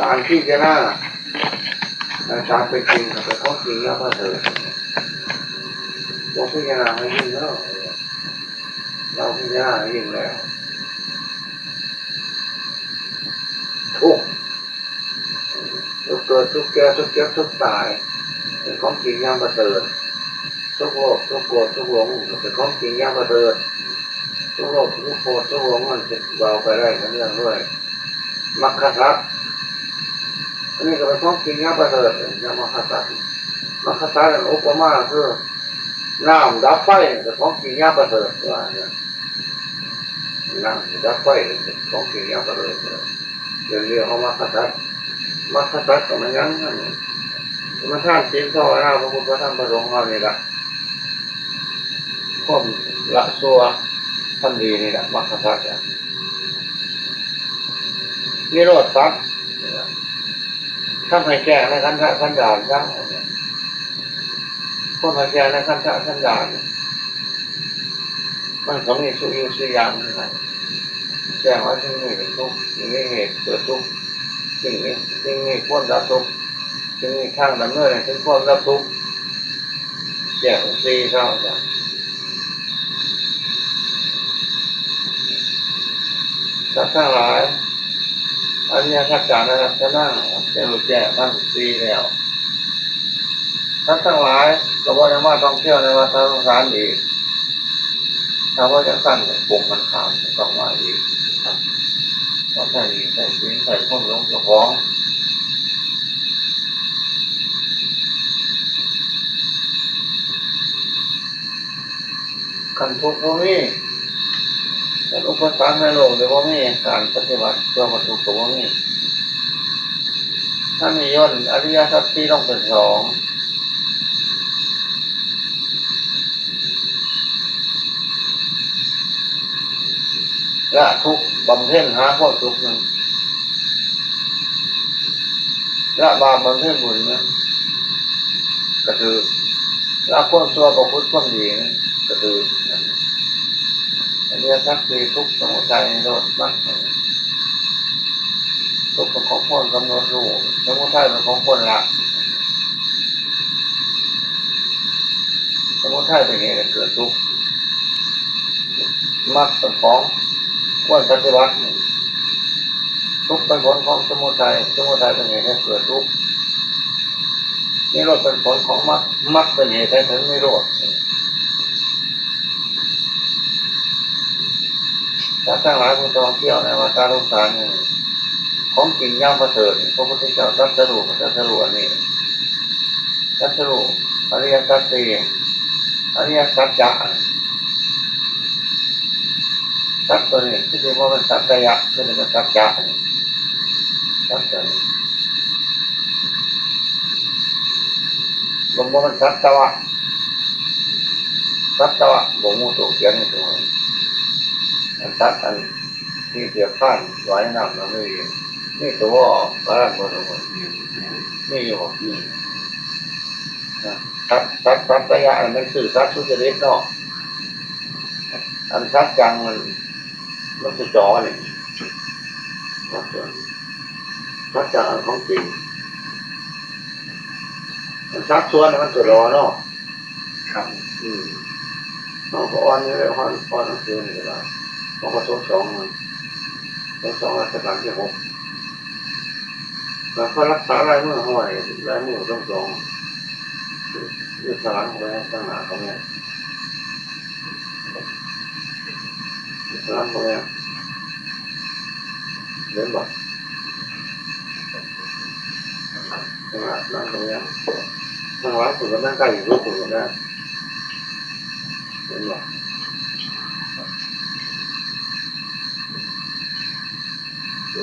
ການພິຈາລະນາໃນຕາມເປັນຈິງ ເປັນຂອງຈິງຢ່າງປະເສີດ. ບໍ່ພິຈາລະນາໃຫ້ຍິ່ງເນາະ ເຮົາພິຈາລະນາໃຫ້ຍິ່ງແລ້ວ ທຸກ ທຸກເກີດ ທຸກແກ່ ທຸກເຈັບ ທຸກຕາຍ ເປັນຂອງຈິງຢ່າງປະເສີດ. ທຸກໂລບ ທຸກໂກດ ທຸກຫຼົງ ເປັນຂອງຈິງຢ່າງປະເສີດ. ທຸກໂລບ ທຸກໂກດ ທຸກຫຼົງ ມັນຈະເບົາໄປໄດ້ເລື່ອງດ້ວຍ ມັກຄະສັດ ອັນນີ້ກໍເປັນຂອງຈິງຢ່າງປະເສີດ ຢ່າງມັກຄະສັດ. ມັກຄະສັດນັ້ນອຸປະມາຄືນ້ຳດັບໄຟ ເປັນຂອງຈິງຢ່າງປະເສີດ ວ່າຊັ້ນ. ນ້ຳດັບໄຟ ເປັນຂອງຈິງຢ່າງປະເສີດ. ເລື່ອງຂອງມັກຄະສັດ ມັກຄະສັດກໍແມ່ນຫຍັງ? ກຳມະຖານ ສິນ ພາວະນາ ພະພຸດ ພະທຳ ພະສົງ ເຮົານີ້ລະ ຄວາມລະຊົ່ວທຳດີນີ້ລະ ມັກຄະສັດ. ນິໂຣດສັດ ທຳໃຫ້ແຈ້ງໃນຂັນທະສັນດານຊະ ຄວາມໃຫ້ແຈ້ງໃນຂັນທະສັນດານ ມັນກໍມີສຸຢູ່ສີ່ຢ່າງຄືກັນ ແຈ້ງວ່າສິ່ງນີ້ເປັນທຸກ ສິ່ງນີ້ເຫດເກີດທຸກ ສິ່ງນີ້ ສິ່ງນີ້ຄວນດັບທຸກ ສິ່ງນີ້ທາງດຳເນີນໃຫ້ເຖິງຄວາມດັບທຸກ ແຈ້ງສີ່ເທົ່ານັ້ນ. ສັດທັງຫຼາຍ ອະລິຍະສັດຈານະລັກສະນະ ໄດ້ຮູ້ແຈ້ງທັງສີ່ແລ້ວ ສັດທັງຫຼາຍກໍບໍ່ໄດ້ມາທ່ອງທ່ຽວໃນວັດສະສົງສານອີກ. ຖ້າວ່າຈັ່ງຊັ້ນ ກົງກັນຂ້າມຕ້ອງມາອີກ ຕ້ອງໃຊ້ໜີ້ໃຊ້ສິນ ໃຊ້ຄວາມຫຼົງເຈົ້າຂອງ. ຄັນທຸກບໍ່ມີ ຄັນອຸປະສັກໃນໂລກນີ້ບໍ່ມີ ການປະຕິບັດເພື່ອບໍ່ທຸກກໍບໍ່ມີ. ຖ້າມີຍ້ອນອະລິຍະສັດສີ່ລົງເປັນສອງ ລະທຸກບຳເພັນຫາຄວາມສຸກນັ້ນ ລະບາບບຳເພັນບຸນນັ້ນກະຖືກ ລະຄວາມຊົ່ວປະພຶດຄວາມດີນັ້ນກະຖືກ. ອະລິຍະສັດສີ່ ທຸກ ສະມຸໄທ ນິໂຣດ ມັກ ທຸກເປັນຂອງຄວນກຳນົດຮູ້ ສະມຸໄທເປັນຂອງຄວນລະ ສະມຸໄທເປັນເຫດໃຫ້ເກີດທຸກ ມັກເປັນຂອງຄວນປະຕິບັດ. ທຸກເປັນຜົນຂອງສະມຸໄທ ສະມຸໄທເປັນເຫດໃຫ້ເກີດທຸກ ນິໂຣດເປັນຜົນຂອງມັກ ມັກເປັນເຫດໃຫ້ເຖິງນິໂຣດ. ສັດທັງຫຼາຍຜູ້ທ່ອງທ່ຽວໃນວັດສະສົງສານນີ້ ຂອງຈິງຢ່າງປະເສີດ ພະພຸດທະເຈົ້າຕັດສະຮູ້ ກໍຕັດສະຮູ້ອັນນີ້ ຕັດສະຮູ້ອະລິຍະສັດສີ່ ອະລິຍະສັດຈະ. ສັດຕົວນີ້ຄືຊິບໍ່ແມ່ນສັດຕະຍະ ຄືຊິແມ່ນສັດຈະນີ້ ສັດຕົວນີ້ ບໍ່ ບໍ່ແມ່ນສັດຕະວະ ສັດຕະວະ ບໍ່ຮູ້ໂຕຂຽນໃນຕົວ ອັນສັດອັນ ທີ່ເປຍກຄານວ່າຍນ້ຳນຳມີ ມີຕົວບໍ່? ບາດານບໍ່? ມີຢູ່ບໍ່? ອືມ ສັດ ສັດ ສັດຕະຍະ ອັນນັ້ນມັນຊື່ສັດສຸຈະລິດເນາະ ອັນສັດຈັງມັນ ມັນຄືຈໍນີ້ ສັດຈັງອັນຂອງຈິງ ອັນສັດສ່ວນມັນຄືຫຼໍ່ເນາະ. ຄັບ ອືມ ເຮົາກໍອ່ອນຢູ່ເດ້ ອ່ອນ ອ່ອນໜັງສືນີ້ກໍໄດ້ ເຮົາກໍທົດສອບ ທົດສອບລັດຊະການທີຫົກ ແລ້ວກໍຮັກສາລາຍມືເຮົາໄວ້ ລາຍມືທັງສອງ ຢູ່ທາງຫຼັງເຂົາແມ່ນ ທາງໜ້າເຂົາແມ່ນ ຢູ່ທາງຫຼັງເຂົາແມ່ນ ເຫັນບໍ່? ທາງຫຼັງກໍແມ່ນ ທາງຫຼັງພຸ້ນກໍແມ່ນໃກ້ທີ່ສຸດພຸ້ນກໍແມ່ນ ເຫັນບໍ່? ເອີ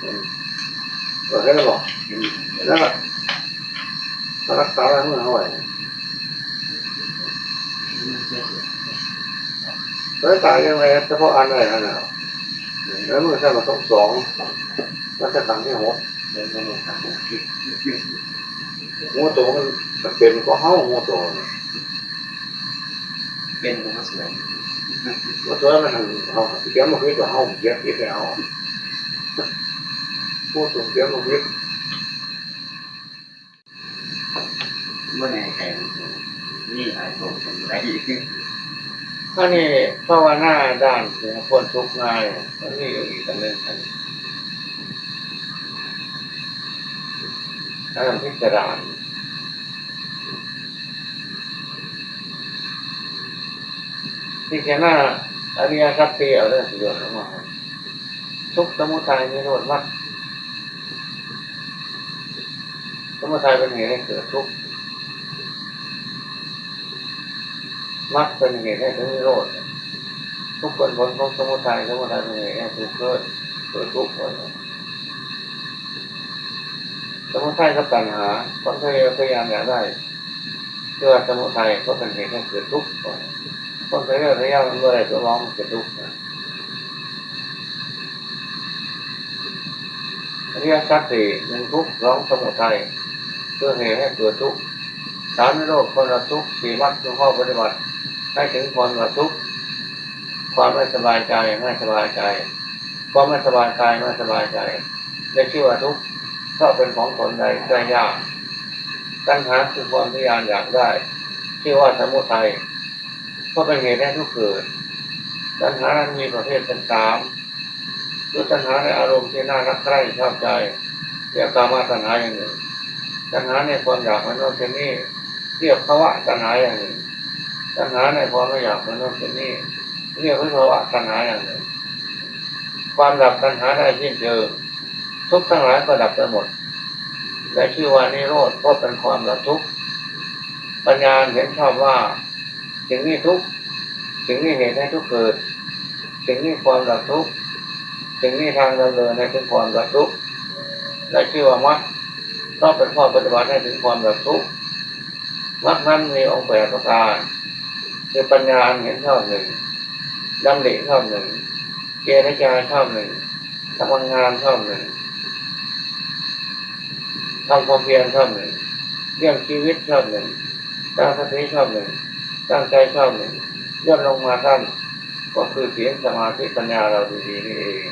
ເອີ ເຫັນແລ້ວບໍ່? ເຫັນແລ້ວລະ ກະລັກສາລາຍມືເຮົາໄວ້ ໄປຕາຍຈັ່ງໃດ ສະເພາະອັນໃດຫັ້ນແຫຼະ ລາຍມືຊັ້ນປະສົມສອງ ລັດຊະການທີຫົກ ຫົວໂຕມັນເປັນກວ່າເຮົາ ຫົວໂຕ ເປັນບໍ່ສວຍ ບໍ່ສວຍ ມັນ ເຮົາຂຽນບໍ່ຜິດ ເຮົາຂຽນຜິດແລ້ວ ຜູ້ສູນເສຍຊີວິດ ບໍ່ແນ່ໃຈ ມີຫຼາຍໂຕເປັນໄດ້. ອັນນີ້ພາວະນາດ້ານຊິໃຫ້ພົ້ນທຸກງ່າຍ ມັນມີຢູ່ອີກອັນໜຶ່ງ ອັນ ອັນນັ້ນພິຈາລະນາ ພິຈາລະນາອະລິຍະສັດສີ່ເອົາເດີ ຊິໂຍນອອກມາໃຫ້ ທຸກ ສະມຸໄທ ນິໂຣດ ມໍກ ສະມຸໄທເປັນເຫດໃຫ້ເກີດທຸກ ມັກເປັນເຫດໃຫ້ເກີດນິໂຣດ ທຸກເປັນຜົນຂອງສະມຸໄທ ສະມຸໄທເປັນເຫດໃຫ້ທຸກເກີດ ເກີດທຸກ ສະມຸໄທກັບຕັນຫາ ຄວາມທະເຍີທະຍານຢາກໄດ້ ຄືວ່າສະມຸໄທກໍເປັນເຫດໃຫ້ເກີດທຸກ ຄວາມທະເຍີທະຍານມັນບໍ່ໄດ້ຕົກລົງ ມັນເປັນທຸກ ອະລິຍະສັດສີ່ ໜຶ່ງ ທຸກ ສອງ ສະມຸໄທ ຄືເຫດໃຫ້ເກີດທຸກ ສາມ ນິໂຣດ ຄວາມດັບທຸກ ສີ່ ມັກ ຄືຂໍ້ປະຕິບັດໃຫ້ເຖິງຄວາມດັບທຸກ ຄວາມໄມ່ສະບາຍໃຈ ໄມ່ສະບາຍໃຈ ຄວາມໄມ່ສະບາຍກາຍ ໄມ່ສະບາຍໃຈ ໄດ້ຊື່ວ່າທຸກ ເພາະເປັນຂອງຕົນໃດໄດ້ຍາກ ຕັນຫາຄືຄວາມທະຍານຢາກໄດ້ ຊື່ວ່າສະມຸໄທ ເພາະເປັນເຫດໃຫ້ທຸກເກີດ ຕັນຫານັ້ນມີປະເພດເປັນສາມ ຄືຕັນຫາໃນອາລົມທີ່ໜ້າຮັກໃຄຊອບໃຈ ຮຽກກາມະຕັນຫາຢ່າງໜຶ່ງ ຕັນຫາໃນຄວາມຢາກເໝືອນໂນ້ນເຊັ່ນນີ້ ຮຽກພະວະຕັນຫາຢ່າງໜຶ່ງ ຕັນຫາໃນຄວາມໄມ່ຢາກເໝືອນໂນ້ນເຊັ່ນນີ້ ຮຽກວິພະວະຕັນຫາຢ່າງໜຶ່ງ ຄວາມດັບຕັນຫາໄດ້ສິ້ນເຊີງ ທຸກທັງຫຼາຍກໍດັບໄປໝົດ ໄດ້ຊື່ວ່ານິໂຣດ ເພາະເປັນຄວາມດັບທຸກ ປັນຍາອັນເຫັນຊອບວ່າ ສິ່ງນີ້ທຸກ ສິ່ງນີ້ເຫດໃຫ້ທຸກເກີດ ສິ່ງນີ້ຄວາມດັບທຸກ ສິ່ງນີ້ທາງດຳເນີນໃຫ້ເຖິງຄວາມດັບທຸກ ໄດ້ຊື່ວ່າມັກ ເພາະເປັນຂໍ້ປະຕິບັດໃຫ້ເຖິງຄວາມດັບທຸກ ມັກນັ້ນມີອົງແປດປະການ ຄືປັນຍາອັນເຫັນຊອບໜຶ່ງ ດຳລິຊອບໜຶ່ງ ເຈລະຈາຊອບໜຶ່ງ ທຳງານຊອບໜຶ່ງ ທຳຄວາມພຽນຊອບໜຶ່ງ ລ້ຽງຊີວິດຊອບໜຶ່ງ ຕັ້ງສະຕິຊອບໜຶ່ງ ຕັ້ງໃຈຊອບໜຶ່ງ ຢ່ອນລົງມາຊັ້ນ ກໍຄືສິນ ສະມາທິ ປັນຍາເຫຼົ່າດີໆນີ້ເອງ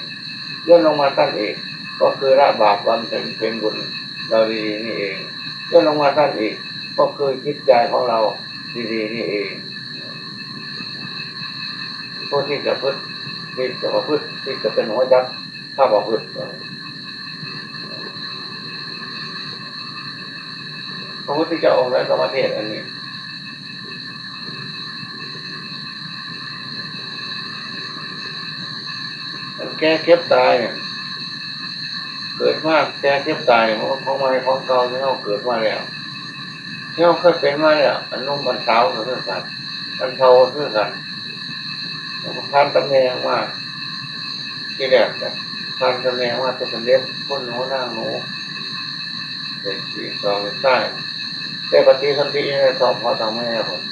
ຢ່ອນລົງມາຊັ້ນອີກ ກໍຄືລະບາບບຳເພັນເປັນບຸນເຫຼົ່າດີໆນີ້ເອງ ຢ່ອນລົງມາຊັ້ນອີກ ກໍຄືຈິດໃຈຂອງເຮົາດີໆນີ້ເອງ ຜູ້ທີ່ຈະພຶດ ທີ່ຈະປະພຶດ ທີ່ຈະເປັນຫົວຈັກ ພາປະພຶດ ພະພຸດທະເຈົ້າອົງໃດກໍມາເທດອັນນີ້ ແກ່ເຈັບຕາຍ ເກີດມາແກ່ເຈັບຕາຍ ຂອງໃໝ່ຂອງເກົ່າທີ່ເຮົາເກີດມາແລ້ວ ທີ່ເຮົາເຄີຍເປັນມາແລ້ວ ອັນໜຸ່ມອັນສາວກໍຄືກັນ ອັນເຖົ້າກໍຄືກັນ ແລ້ວກໍຜ່ານຕຳແໜ່ງມາ ທີແລກກໍຜ່ານຕຳແໜ່ງມາແຕ່ເປັນເດັກ ຄຸນໜູ ນາງໜູ ເປັນທີ່ສອງເປັນຊາຍ ແຕ່ປະຕິສັນທິຢູ່ໃນທ້ອງພໍ່ທ້ອງແມ່ພຸ້ນ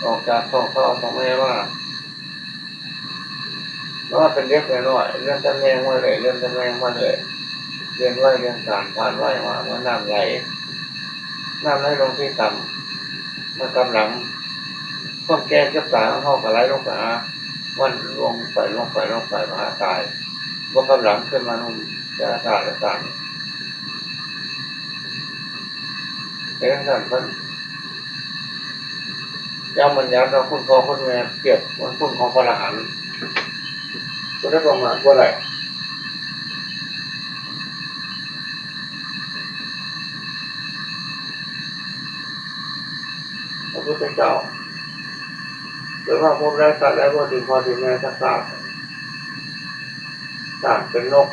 ອອກຈາກທ້ອງພໍ່ທ້ອງແມ່ມາ ເພາະວ່າເປັນເດັກນ້ອຍໆ ເລື່ອນຕຳແໜ່ງມາເລື້ອຍ ເລື່ອນຕຳແໜ່ງມາເລື້ອຍ ເລື່ອນໄວເລື່ອນສານ ຜ່ານໄວມາເໝືອນນ້ຳໄຫຼ ນ້ຳໄຫຼລົງທີ່ຕ່ຳ ມັນກຳລັງ ຄວາມແກ່ເຈັບຕາຍຂອງເຮົາກໍໄຫຼລົງໄປຫາ ມັນລົງໄປ ລົງໄປ ລົງໄປ ມາຫາຕາຍ ບໍ່ກຳລັງຂຶ້ນມາໜຸ່ມ ແຕ່ລະຊາດລະຊາດ ເປັນຈັ່ງຊັ້ນ ເພິ່ນ ຢ່າບັນຍັດວ່າຄຸນພໍ່ຄຸນແມ່ປຽບເໝືອນຄຸນຂອງພະອະລະຫັນ ຜູ້ໃດປະມາດບໍ່ໄດ້ ພະພຸດທະເຈົ້າ ເກີດມາພົບໃດຊາດໃດບໍ່ຖືກພໍ່ຖືກແມ່ຈັກຊາດ ຊາດເປັນນົກ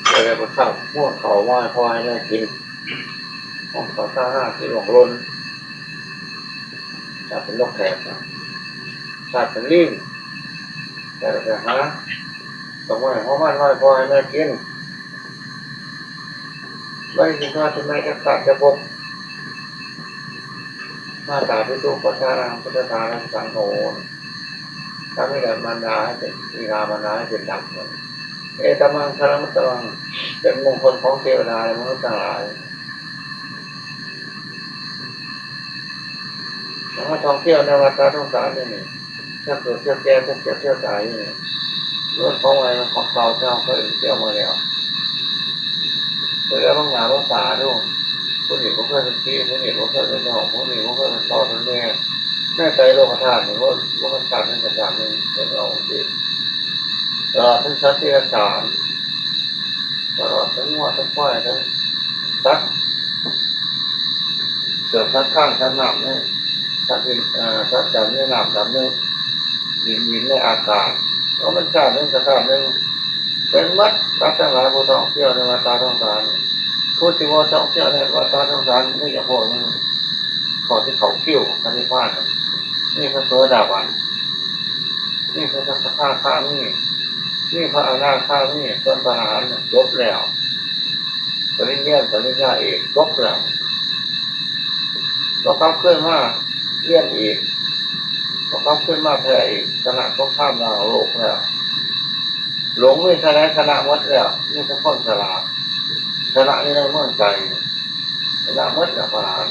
ແຕ່ໄດ້ບໍ່ເຊົາ ງວດເຂົ້າມາໃຫ້ພໍ່ໃຫ້ແມ່ກິນ ຂອງເຂົາຊາວນາທີ່ລ່ວງຫຼົ່ນ ຊາດເປັນນົກແຂກ ຊາດເປັນລີງ ແຕ່ໄດ້ໄປຫາ ຕ້ອງໄວ້ຫົວມັນໄວ້ໃຫ້ພໍ່ໃຫ້ແມ່ກິນ ບໍ່ໄດ້ກິນຂ້າວກິນແມ່ຈັກຊາດຈັກພົບ ມາຕາພິໂສ ປະຊານັງ ພຸດທະທານັງ ສັງໂຄ ຖ້າມີແດ່ມານດາໃຫ້ເປັນ ບິດາມານດາໃຫ້ເປັນດຳ ເອຕະມັງຄະລະມຸດຕະມັງ ເປັນມົງຄົນຂອງເທວະດາ ແລະ ມະນຸດທັງຫຼາຍ ເຮົາມາທ່ອງທ່ຽວໃນວັດຕະສົງສານນີ້ ທັງເກີດທັງແກ່ ທັງເຈັບທັງຕາຍຢູ່ນີ້ ເລື່ອງຂອງໃໝ່ຂອງເກົ່າທີ່ເຮົາເຄີຍທ່ຽວມາແລ້ວ ແຕ່ລະບາງໜ້າບາງຕາເນາະ ຜູ້ນີ້ບໍ່ເຄີຍເປັນພີ່ ຜູ້ນີ້ບໍ່ເຄີຍເປັນນ້ອງ ຜູ້ນີ້ບໍ່ເຄີຍເປັນພໍ່ເປັນແມ່ ໃນໄຕໂລກະທາດນີ້ບໍ່ ບໍ່ແມ່ນຊາດໜຶ່ງກະຊາດໜຶ່ງ ເພິ່ນເວົ້າຈັ່ງຊີ້ ຕະຫຼອດເຖິງສັດເດຍລະສານ ຕະຫຼອດເຖິງງົວ ເຖິງຄວາຍ ເຖິງສັດ ເສືອ ສັດຄາງ ສັດນ້ຳ ໃນສັດດິນ ເອີ ສັດດຳໃນນ້ຳ ດຳໃນດິນ ດິນໃນອາກາດ ກໍແມ່ນຊາດໜຶ່ງກະຊາດໜຶ່ງ ເປັນໝົດ ສັດທັງຫຼາຍຜູ້ທ່ອງທ່ຽວໃນວັດຕະສົງສານ ຜູ້ທີ່ບໍ່ທ່ອງທ່ຽວໃນວັດຕະສົງສານ ມີຈຳພວກໜຶ່ງ ພວກທີ່ເຂົ້າຄິວພະນິບພານ ມີພະໂສດາບັນ ມີພະສະກະທາຄາມີ ມີພະອະນາຄາມີ ສ່ວນພະອະຫັນຈົບແລ້ວ ປະລິນຍາ ປະລິນຍາເອກຈົບແລ້ວ ກໍກັບຄືນມາຮຽນອີກ ກໍກັບຄືນມາແພ້ອີກ ຊະນະສົງຄາມລ້າງໂລກແລ້ວ ຫຼົງມີເທົ່າໃດຊະນະໝົດແລ້ວ ມີແຕ່ຄວາມສະຫຼາດ ຊະນະຢູ່ໃນເມືອງໃຈ ຊະນະໝົດແລ້ວພະອະຫັນ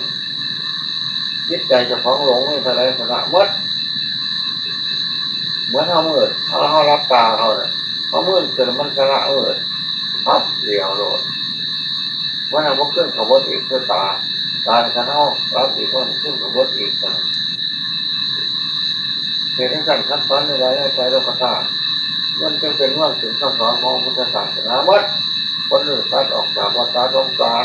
ຈິດໃຈເຈົ້າຂອງຫຼົງມີເທົ່າໃດຊະນະໝົດ ເໝືອນເຮົາມືດ ເຮົາ ເຮົາຫຼັບຕາເຮົານະ ເຮົາມືດຂຶ້ນມັນຊະນະມືດ ປັບດຽວໂລດ ມັນຍັງບໍ່ຄືນເຂົ້າບົດອີກ ຄືຕາ ຕາຄັນເຮົາຫຼັບອີກ ມັນຄືນເຂົ້າບົດອີກ ເຮັດຈັ່ງຊັ້ນ ຄຳສອນໃດໆໃນໄຕໂລກະທາດ ມັນຈຶ່ງເປັນເມືອງຂຶ້ນຄຳສອນຂອງພຸດທະສາສະໜາໝົດ ຄົນຫຼືສັດອອກຈາກວັດຕະສົງສານ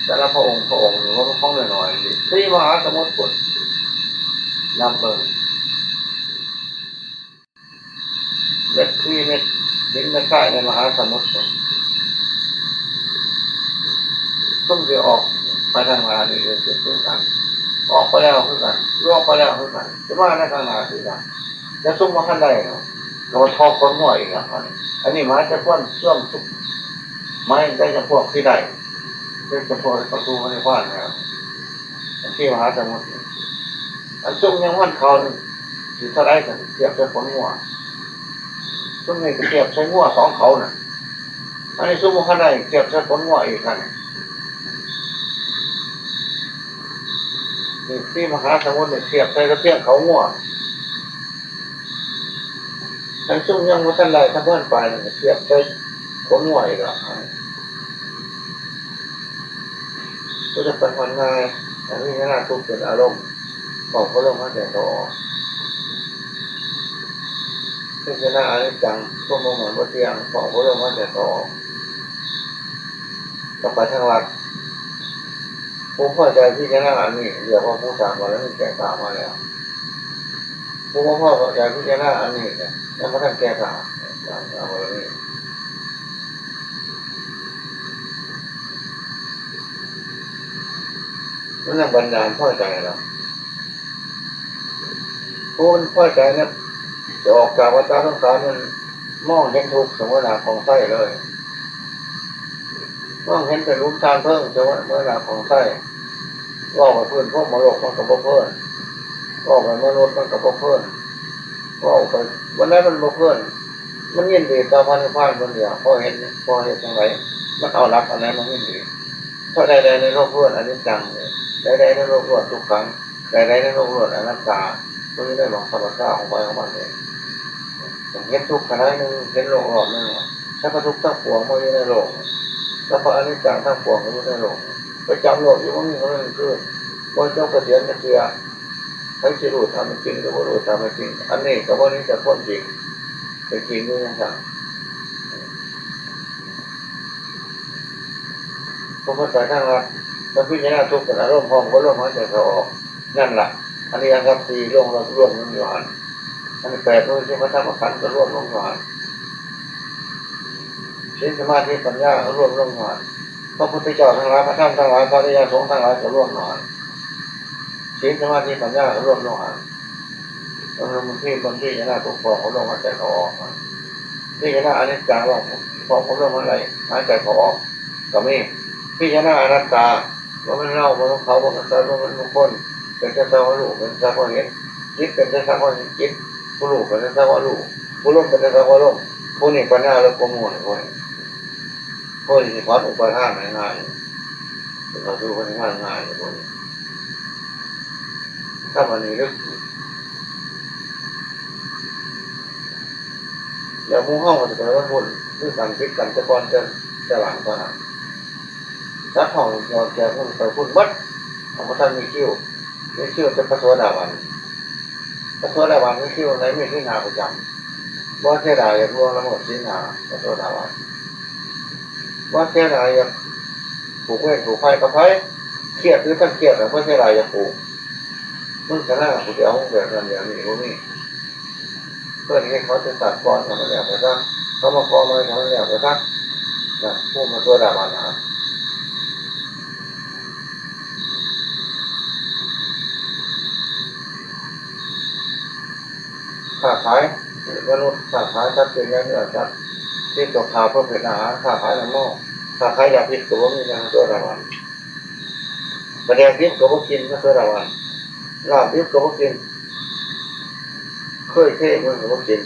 ແຕ່ລະພະອົງ ພະອົງນີ້ບໍ່ແມ່ນຂອງນ້ອຍໆ ສີ່ມະຫາສະໝຸດພຸ້ນ ນັບເບິ່ງ ເມັດ ສີ່ເມັດ ຫີນເມັດຊາຍໃນມະຫາສະໝຸດພຸ້ນ ຊຸມທີ່ອອກໄປທາງໜ້ານີ້ກໍຄືກັນ ອອກໄປແລ້ວຄືກັນ ລວງໄປແລ້ວຄືກັນ ຊິມາໃນຂ້າງໜ້າຄືກັນ ແຕ່ຊຸມບໍ່ທັນໄດ້ເນາະ ກໍວ່າຖອກຂົນງົວອີກແລ້ວ ອັນນີ້ໝາຍແຕ່ຄວາມຊວມສຸກ ໝາຍແຕ່ຈຳພວກທີ່ໄດ້ ເປັນຈຳພວກເຂົ້າສູ່ພະນິບພານແລ້ວ ອັນທີ່ມະຫາສະໝຸດນີ້ ອັນຊຸມຍັງມັນເຂົ້ານີ້ ຊິເທົ່າໃດກັນ ທຽບໃສ່ຂົນງົວ ຊຸມນີ້ກໍທຽບໃສ່ງົວຂອງເຂົານັ້ນ ອັນນີ້ຊຸມບໍ່ທັນໄດ້ ທຽບໃສ່ຂົນງົວອີກຫັ້ນ ນີ້ທີ່ມະຫາສະໝຸດນີ້ທຽບໃສ່ກະພຽງເຂົາງົວ ອັນຊຸມຍັງບໍ່ທັນໄດ້ ທັງບໍ່ທັນໄປນັ້ນ ທຽບໃສ່ຂົນງົວອີກລະ ບໍ່ຈະໄປຮອດງ່າຍ ໃຫ້ພິຈາລະນາທຸກເປັນອາລົມ ເຂົ້າອອກ ລົມຫາຍໃຈເຂົ້າອອກ ພິຈາລະນາອະນິດຈັງ ຄວາມບໍ່ໝັ້ນບໍ່ທ່ຽງ ເຂົ້າອອກ ລົມຫາຍໃຈເຂົ້າອອກ ກໍໄປທາງລັດ ຜູ້ພໍໃຈພິຈາລະນາອັນນີ້ ຮຽກວ່າຜູ້ສ້າງບາລະມີແກ່ກ້າມາແລ້ວ ຜູ້ບໍ່ພໍໃຈພິຈາລະນາອັນນີ້ ຍັງບໍ່ທັນແກ່ກ້າ ສ້າງບາລະມີ ມັນຍັງບັນດານພໍໃຈດອກ ຜູ້ມັນພໍໃຈນະ ຈະອອກຈາກວັດຕະສົງສານ ມັນມອງເຫັນທຸກສະເໝີໜ້າຂອງໄຊເລີຍ ມອງເຫັນແຕ່ຫຼຸມທານເພີງສະເໝີໜ້າຂອງໄຊ ເວົ້າໄປພື້ນພົມມະໂລກມັນກໍບໍ່ເພີນ ເວົ້າໄປມະນຸດມັນກໍບໍ່ເພີນ ເວົ້າໄປບ່ອນໃດມັນບໍ່ເພີນ ມັນຍິນດີຕໍ່ພະນິບພານຄົນດຽວ ເພາະເຫັນ ເພາະເຮັດຈັ່ງໃດ ມັນເອົາຫຼັກອັນໃດມາຍິນດີ ເພາະໃດໆໃນໂລກລ້ວນອະນິດຈັງ ໃດໆໃນໂລກລ້ວນທຸກຂັງ ໃດໆໃນໂລກລ້ວນອະນັດຕາ ມັນຢູ່ໃນໝ່ອງທຳມະຊາດຂອງໃຜຂອງມັນເອງ ເຫັນທຸກຂະໜາດໜຶ່ງ ເຫັນໂລກຮອບໜຶ່ງ ສັບພະທຸກທັງປວງມັນຢູ່ໃນໂລກ ສັບພະອະນິດຈັງທັງປວງກໍຢູ່ໃນໂລກ ປະຈຳໂລກຢູ່ບໍ່ມີມື້ບໍ່ມີຄືນ ບໍ່ຈົບກະສຽນຈັກເທື່ອ ໃຜຊິຮູ້ຕາມເປັນຈິງ ຫຼື ບໍ່ຮູ້ຕາມເປັນຈິງ ອັນນີ້ກໍບໍ່ໜີຈາກຄວາມຈິງ ເປັນຈິງຢູ່ຈັ່ງຊັ້ນ ຜູ້ເພິ່ນໄປທາງລັດ ເພິ່ນພິຈາລະນາທຸກເປັນອາລົມ ພ້ອມກັບລົມຫາຍໃຈເຂົ້າອອກ ນັ້ນລະ ອະລິຍະສັດສີ່ລວມ ລວມລົງຢູ່ຫັ້ນ ອັນນີ້ແປດ ໂດຍທີ່ພະທຳມະຂັນກໍລວມລົງຢູ່ຫັ້ນ ສິນ ສະມາທິ ປັນຍາກໍລວມລົງຢູ່ຫັ້ນ ພະພຸດທະເຈົ້າທັງຫຼາຍ ພະທຳທັງຫຼາຍ ພະອະລິຍະສົງທັງຫຼາຍກໍລວມຢູ່ຫັ້ນ ສິນ ສະມາທິ ປັນຍາກໍລວມລົງຫັ້ນ ລວມລົງທີ່ ລວມທີ່ພິຈາລະນາທຸກ ພ້ອມກັບລົມຫາຍໃຈເຂົ້າອອກ ພິຈາລະນາອະນິດຈັງ ພ້ອມກັບລົມຫາຍໃຈເຂົ້າອອກກໍມີ ພິຈາລະນາອະນັດຕາ ບໍ່ແມ່ນເຮົາ ບໍ່ແມ່ນເຂົາ ບໍ່ແມ່ນສັດ ບໍ່ແມ່ນບຸກຄົນ ເປັນແຕ່ສັກວ່າຮູ້ ເປັນແຕ່ສັກວ່າເຫັນ ຈິດເປັນແຕ່ສັກວ່າເຫັນຈິດ ຜູ້ຮູ້ເປັນແຕ່ສັກວ່າຮູ້ ຜູ້ລົມເປັນແຕ່ສັກວ່າລົມ ຜູ້ນີ້ປັນຍາເລິກກວ່າໝູ່ນີ້ ຜູ້ນີ້ ຜູ້ນີ້ຊິຖອນອຸປາທານໄດ້ງ່າຍ ເຂົ້າສູ່ພະນິບພານງ່າຍ ຜູ້ນີ້ ທຳອັນນີ້ເລິກ ແລ້ວໝູ່ເຮົາກໍຈະໄປວັນພຸດຄືກັນ ຜິດກັນແຕ່ກ່ອນ ແຕ່ ແຕ່ຫຼັງເທົ່ານັ້ນ ສັດເຮົາເຈົ້າແກ່ພຸ້ນໄປພຸ້ນເບິດ ເຮົາບໍ່ທັນມີຄິວ ມີຄິວແຕ່ພະໂສດາບັນ. ພະໂສດາບັນມີຄິວໃນ ມີສິນຫ້າປະຈຳ ບໍ່ເສຍດາຍຢາກລ່ວງລະເມີດສິນຫ້າ ພະໂສດາບັນ ບໍ່ເສຍດາຍຢາກຜູກເວນຜູກໄພກັບໃຜ ຄຽດຢູ່ທັງຄຽດ ບໍ່ເສຍດາຍຢາກຜູກ ມຶງຊະນະຜູ້ດຽວ ແບບນັ້ນແບບນີ້ບໍ່ມີ. ເພິ່ນເຮັດເຂົາແຕ່ຊາດກ່ອນ ໃຫ້ມັນແລ້ວໄປຊະ ເຂົາມາຂໍໃໝ່ ໃຫ້ມັນແລ້ວໄປຊະ ນະ ພູມພະໂສດາບັນນະ ຄ້າຂາຍມະນຸດ ຄ້າຂາຍສັດເປັນເນື້ອ ສັດຕິດຕໍ່ຂ້າວປະເພດອາຫານ ຄ້າຂາຍນ້ຳເມົາ ຄ້າຂາຍຢາພິດກໍບໍ່ມີໃນພະໂສດາບັນ. ປາແດກດິບກໍບໍ່ກິນ ພະໂສດາບັນ ລາບດິບກໍບໍ່ກິນ ເຄີຍເທເພິ່ນກໍບໍ່ກິນ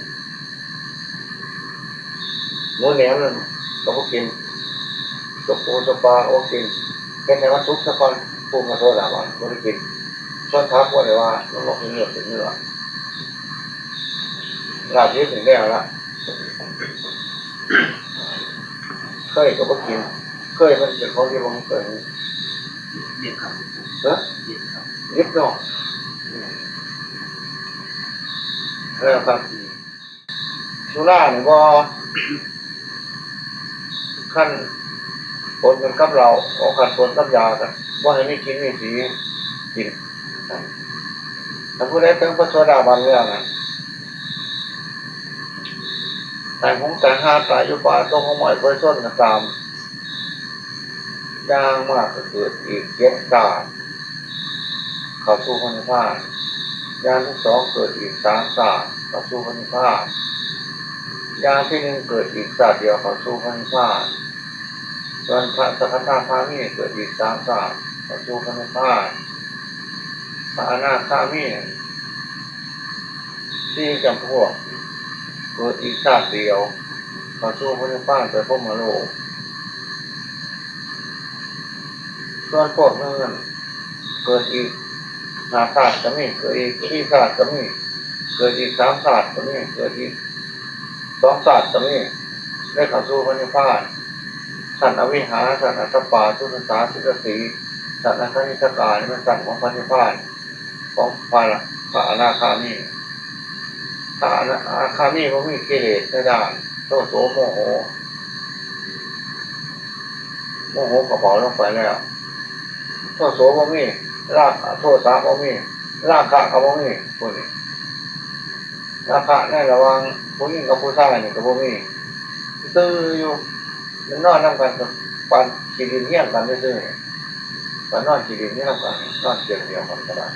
ໝູແໜມນັ້ນກໍບໍ່ກິນ ສົບປູສົບປາກໍບໍ່ກິນ ເຮັດໃຫ້ມັນສຸກສາກ່ອນ ພູມພະໂສດາບັນບໍ່ໄດ້ກິນ ສ່ວນຜັກບໍ່ໄດ້ວ່າ ມັນບໍ່ເປັນເລືອດເປັນເນື້ອ ລາບດິບນີ້ແລ້ວລະ ເຄີຍກໍບໍ່ກິນ ເຄີຍມັນເປັນຂອງທີ່ບໍ່ເຄີຍ ດິບຄັບ ຮະ ດິບເນາະ ອືມ ແລ້ວຄັບ ສຸລານີ້ບໍ່ ຄັນ ປົນກັນກັບເຫຼົ້າ ບໍ່ຄັນປົນກັບຢາ ກໍບໍ່ໃຫ້ມີກິ່ນມີສີກິນ. ຖ້າຜູ້ໃດເຖິງພະໂສດາບັນແລ້ວນັ້ນ ຕາຍຫົງຕາຍຫ່າ ຕາຍຢູ່ປ່າຕົກຫົງໄມ້ໄຟຊົນກໍຕາມ ຢ່າງມາກກໍເກີດອີກເຈັດຊາດ ເຂົ້າສູ່ພະນິບພານ. ຢ່າງທີສອງເກີດອີກສາມຊາດ ເຂົ້າສູ່ພະນິບພານ. ຢ່າງທີໜຶ່ງເກີດອີກຊາດດຽວ ເຂົ້າສູ່ພະນິບພານ. ສ່ວນພະສະກະທາຄາມີເກີດອີກສາມຊາດ ເຂົ້າສູ່ພະນິບພານ. ພະອະນາຄາມີສີ່ຈຳພວກ ເກີດອີກຊາດດຽວ ເຂົ້າສູ່ພະນິບພານ ໄປພົມມະໂລກ. ສ່ວນພວກໜຶ່ງນັ້ນ ເກີດອີກຫ້າຊາດກໍມີ ເກີດອີກສີ່ຊາດກໍມີ ເກີດອີກສາມຊາດກໍມີ ເກີດອີກສອງຊາດກໍມີ ໄດ້ເຂົ້າສູ່ພະນິບພານ. ຊັ້ນອະວິຫາ ຊັ້ນອະຕະປາ ຈຸດຕະສາ ຈຸດຕະສີ ຊັ້ນອະຄະນິກະກາ ນີ້ແມ່ນຊັ້ນຂອງພະນິບພານ ຂອງພະ ພະອະນາຄາມີ. ພະອະນາຄາມີບໍ່ມີກິເລດໃນດ້ານໂທໂສໂມໂຫ ໂມໂຫກໍເບົາລົງໄປແລ້ວ ໂທໂສບໍ່ມີ ລາຄະ ໂທສະບໍ່ມີ ລາຄະກໍບໍ່ມີ ພວກນີ້ ລາຄະໃນລະຫວ່າງຜູ້ຍິງກັບຜູ້ຊາຍນີ້ກໍບໍ່ມີ ຊື່ຢູ່ ມັນນອນນຳກັນກັບປານຂີ້ດິນຮຽງກັນຊື່ໆ ປານນອນຂີ້ດິນຢູ່ນຳກັນ ນອນຕຽງດຽວກັນກໍໄດ້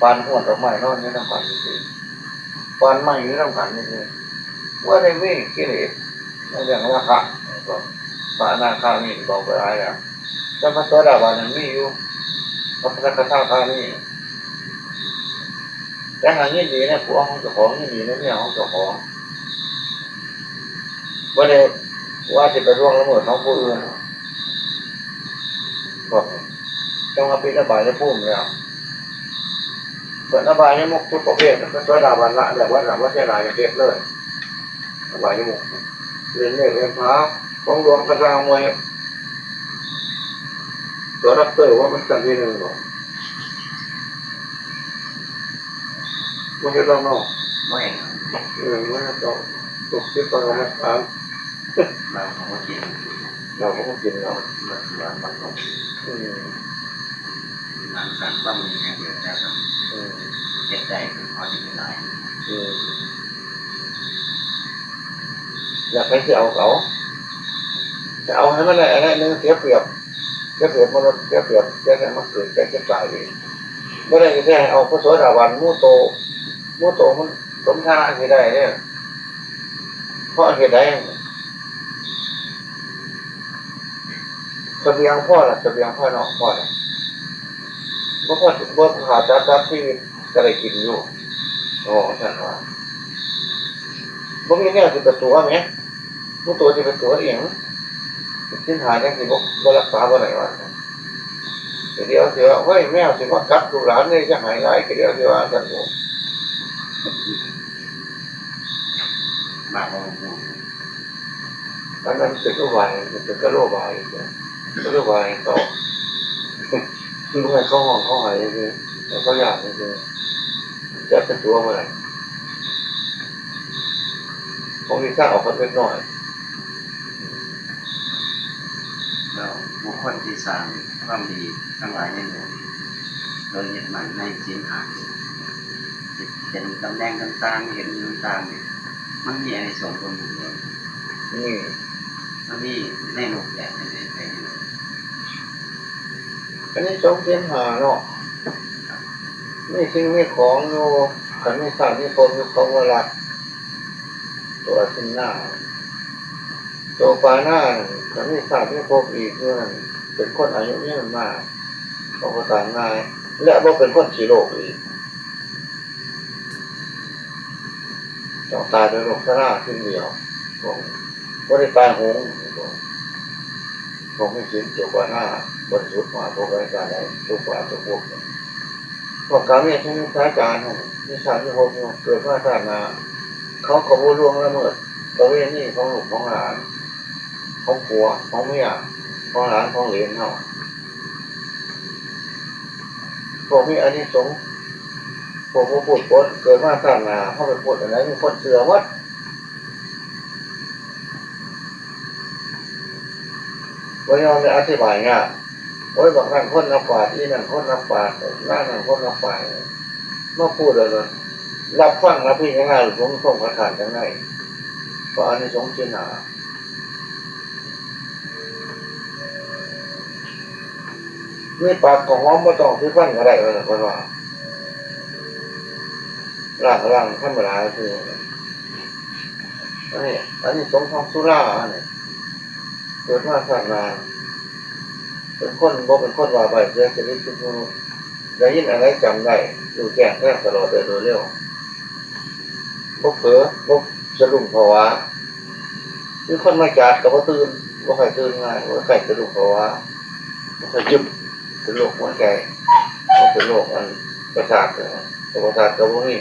ປານຮວດດອກໄມ້ນອນຢູ່ນຳກັນຊື່ໆ ປານໄມ້ຢູ່ນຳກັນຊື່ໆ ບໍ່ໄດ້ມີກິເລດໃນເລື່ອງລາຄະ. ພະອະນາຄາມີເບົາໄປຫຼາຍແລ້ວ ແຕ່ພະໂສດາບັນນັ້ນມີຢູ່ ກັບພະສະກະທາຄາມີ ແຕ່ຫາກຍິນດີໃນຜົວຂອງເຈົ້າຂອງ ຍິນດີໃນເມຍຂອງເຈົ້າຂອງ ບໍ່ໄດ້ວ່າຊິໄປລ່ວງລະເມີດຂອງຜູ້ອື່ນ ພວກນີ້ ຈັ່ງວ່າປິດອະບາຍຍະພູມແລ້ວ. ເພິ່ນອະບາຍຍະມຸກທຸກປະເພດ ພະໂສດາບັນລະໄດ້ເບິດລະ ບໍ່ເສຍດາຍຢາກເຮັດເລີຍ ອະບາຍຍະມຸກ ເຫຼັ້ນເລກເຫຼັ້ນພາ ຂອງຫຼວງກະຊ່າງມວຍ ຕົວດັອກເຕີວ່າມັນຊັ້ນທີໜຶ່ງບໍ ບໍ່ເຮັດດອກເນາະ ບໍ່ເຫັນ ເອີ ບໍ່ເຮັດດອກ ລູກສິດກໍມາຖາມ ເຫຼົ້າກໍບໍ່ກິນ ເຫຼົ້າກໍບໍ່ກິນເນາະ ມັນຄືວ່າມັນບໍ່ ອືມ ຫຼັງຈາກຄວາມມີຫຍັງເກີດແລ້ວກໍ ເອີ ເຮັດໄດ້ກໍພໍຊິເປັນຫຼາຍ ເອີ ແລ້ວໃຜຊິເອົາກໍເອົາ ແຕ່ເອົາໃຫ້ມັນໄດ້ອັນໃດໜຶ່ງ ເສຍປຽບ ເສຍປຽບມະນຸດ ເສຍປຽບ ເສຍໃຫ້ມັນເກີດແກ່ເຈັບຕາຍເອງ ບໍ່ໄດ້ແທ້ ເອົາພະໂສດາບັນ ໝູ່ໂຕ ໝູ່ໂຕມັນສົມຖານະຊິໄດ້ເດ້ ເພາະເຫດໃດ? ສະບຽງພໍລະ ສະບຽງພາຍນອກພໍລະ ບໍ່ພໍ ບໍ່ຂ້າສັດຕັດຊີວິດກໍໄດ້ກິນຢູ່ ເວົ້າຈັ່ງຊັ້ນວ່າ ບໍ່ມີແນວຊິໄປຕົວະແໝ ໝູ່ໂຕຊິໄປຕົວະອີ່ຫຍັງ? ສິນຫ້າຈັ່ງຊິບໍ່ ບໍ່ຮັກສາບໍ່ໄດ້ວ່າຊັ້ນ ກະດຽວຊິວ່າ ໂອ້ຍ ແມວຊິມາກັດລູກຫຼານເດ້ ຢ່າໃຫ້ຫຼາຍ ກະດຽວຊິວ່າຊັ້ນໂອ ບາບບໍ່ຮູ້ ອັນນັ້ນເປັນອຸບາຍ ເປັນກະໂລບາຍ ກໍເລີຍວ່າໃຫ້ເຂົາ ບໍ່ໃຫ້ເຂົາຮ້ອງເຂົາໄຫ້ຊື່ໆ ໃຫ້ເຂົາຢ້ານຊື່ໆ ຈັບເປັນຕົວບໍ່ໄດ້ ເຂົາມີທາງອອກກັບເດັກນ້ອຍ. ແລ້ວບຸກຄົນທີ່ສ້າງຄວາມດີທັງຫຼາຍໃນໂລກນີ້ ໂດຍຍຶດໝັ້ນໃນສິນຫ້ານີ້ ຊິເປັນຕຳແໜ່ງຕ່າງໆ ເຮັດຫຍັງຕ່າງໆນີ້ ມັນມີອານິສົງຜົນບຸນບໍ່? ມີ. ມັນມີໃນຮູບແບບໃດ ໃນ ໃນ ອານິສົງສິນຫ້າເນາະ ມີສິ່ງມີຂອງຢູ່ ຄັນມີຊາດມີພົບຢູ່ ເຂົາບໍ່ລັກ ຕົວອະທິນນາ ໂຕປານານັ້ນ ຄັນມີຊາດມີພົບອີກຢູ່ນັ້ນ ເປັນຄົນອາຍຸຍືນມາ ເຂົາບໍ່ຕາຍງ່າຍ ແລະ ບໍ່ເປັນຄົນຂີ້ໂລກອີກ ຕ້ອງຕາຍໂດຍໂລກຊະລາທີດຽວ ພວກ ບໍ່ໄດ້ຕາຍໂຫງ ພວກມີສິນໂຕປານາ ບໍລິສຸດມາ ພວກໃດການໃດ ທຸກປານທຸກພວກ ພວກກາເມສຸມິດສາຈານນັ້ນ ມີຊາດມີພົບຢູ່ ເກີດມາຊາດໜ້າ ເຂົາກໍບໍ່ລ່ວງລະເມີດປະເວນີຂອງລູກຂອງຫຼານ ຂອງຜົວ ຂອງເມຍ ຂອງຫຼານ ຂອງເຫຼນເຮົາ ພວກມີອານິສົງ ພວກບໍ່ພູດປົນ ເກີດມາຊາດໜ້າ ເຮົາໄປພູດອັນໃດ ມີຄົນເຊື່ອໝົດ ບໍ່ຍອມໄດ້ອະທິບາຍຍາກ ໂອ້ຍ ບັກນັ້ນຄົນນັບບາດ ອີນັ້ນຄົນນັບບາດ ນາງນັ້ນຄົນນັບບາດ ມາພູດແລ້ວ ຮັບຟັງ ຮັບພິຈາລະນາ ບໍ່ມີຄວາມຄັດຄ້ານທາງໃນ ເພາະອານິສົງສິນຫ້າ ມີປາກກໍຫອມ ບໍ່ຕ້ອງສີຟັນກໍໄດ້ ວ່າຊັ້ນເພິ່ນວ່າ ລ້າງ ລ້າງທຳມະດາຊື່ ອັນນີ້ ອານິສົງຂອງສຸລາ ອັນນີ້ ເກີດມາຊາດໜ້າ ເປັນຄົນ ບໍ່ເປັນຄົນບ້າໃບ້ ເສຍຈະລິດຜິດມະນຸດ ໄດ້ຍິນອັນໃດຈຳໄດ້ ຮູ້ແຈ້ງແທງຕະຫຼອດໄດ້ໂດຍເລັວ ບໍ່ເຜີ ບໍ່ສະດຸ້ງຜະວາ ມີຄົນມາຈາດກໍບໍ່ຕື່ນ ບໍ່ຄ່ອຍຕື່ນງ່າຍ ບໍ່ຄ່ອຍສະດຸ້ງຜະວາ ບໍ່ຄ່ອຍຍຶບ ເປັນໂລກຫົວໃຈ ເປັນໂລກອັນປະສາດ ປະສາດກໍບໍ່ມີ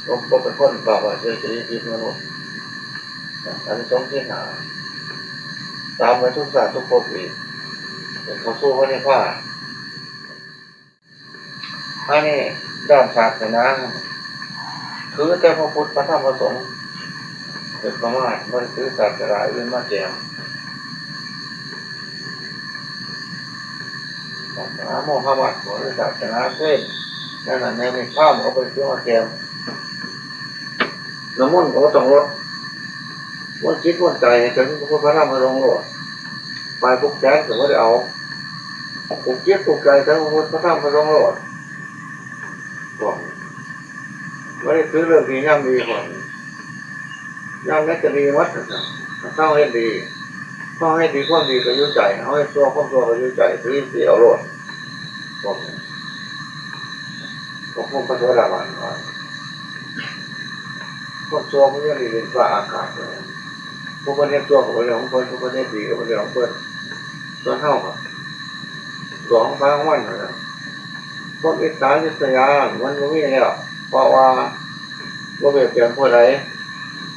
ບໍ່ ບໍ່ເປັນຄົນບ້າໃບ້ ເສຍຈະລິດຜິດມະນຸດ ອານິສົງສິນຫ້າ ຕາມໄປທຸກຊາດທຸກພົບອີກ ຈົນເຂົ້າສູ່ພະນິບພານ. ອັນນີ້ດ້ານສາສະໜາ ຖືແຕ່ພະພຸດ ພະທຳ ພະສົງ ເປັນປະມານ ບໍ່ໄດ້ຖືສາສະໜາອື່ນມາແຈມ ສາສະໜາໂມຮະມັດ ຫຼື ສາສະໜາເຊນ ແນວນັ້ນແນວນີ້ ພາມກໍບໍ່ໄດ້ຖືມາແຈມ ນ້ຳມົນກໍບໍ່ຕ້ອງລົດ ມົນຈິດມົນໃຈໃຫ້ເຖິງພະພຸດ ພະທຳ ພະສົງໂລດ ປ້າຍຜູກແຂນກໍບໍ່ໄດ້ເອົາ ຜູກຈິດຜູກໃຈໃສ່ພະພຸດ ພະທຳ ພະສົງໂລດ ພວກນີ້ ບໍ່ໄດ້ຖືເລີກດີຍາມດີ ພວກນີ້ ຍາມໃດກໍດີໝົດ ເຮົາເຮັດດີ ເຮົາເຮັດດີ ຄວາມດີກໍຢູ່ໃຈ ເຮົາເຮັດຊົ່ວ ຄວາມຊົ່ວກໍຢູ່ໃຈ ຖືສິເອົາໂລດ ພວກນີ້ ພວກພວກພະໂສດາບັນວ່າ ຄົນຊົ່ວມັນຍັງໄດ້ເຫັນຟ້າອາກາດ ຜູ້ເພິ່ນເຮັດຊົ່ວກໍເປັນເລື່ອງຂອງເພິ່ນ ຜູ້ເພິ່ນເຮັດດີກໍເປັນເລື່ອງຂອງເພິ່ນ ສ່ວນເຮົາກໍດວງຂອງໃຜຂອງມັນຫັ້ນແຫຼະ ຄວາມອິດສາລິດສະຢາມັນບໍ່ມີແລ້ວ ເພາະວ່າບໍ່ບຽດບຽນຜູ້ໃດ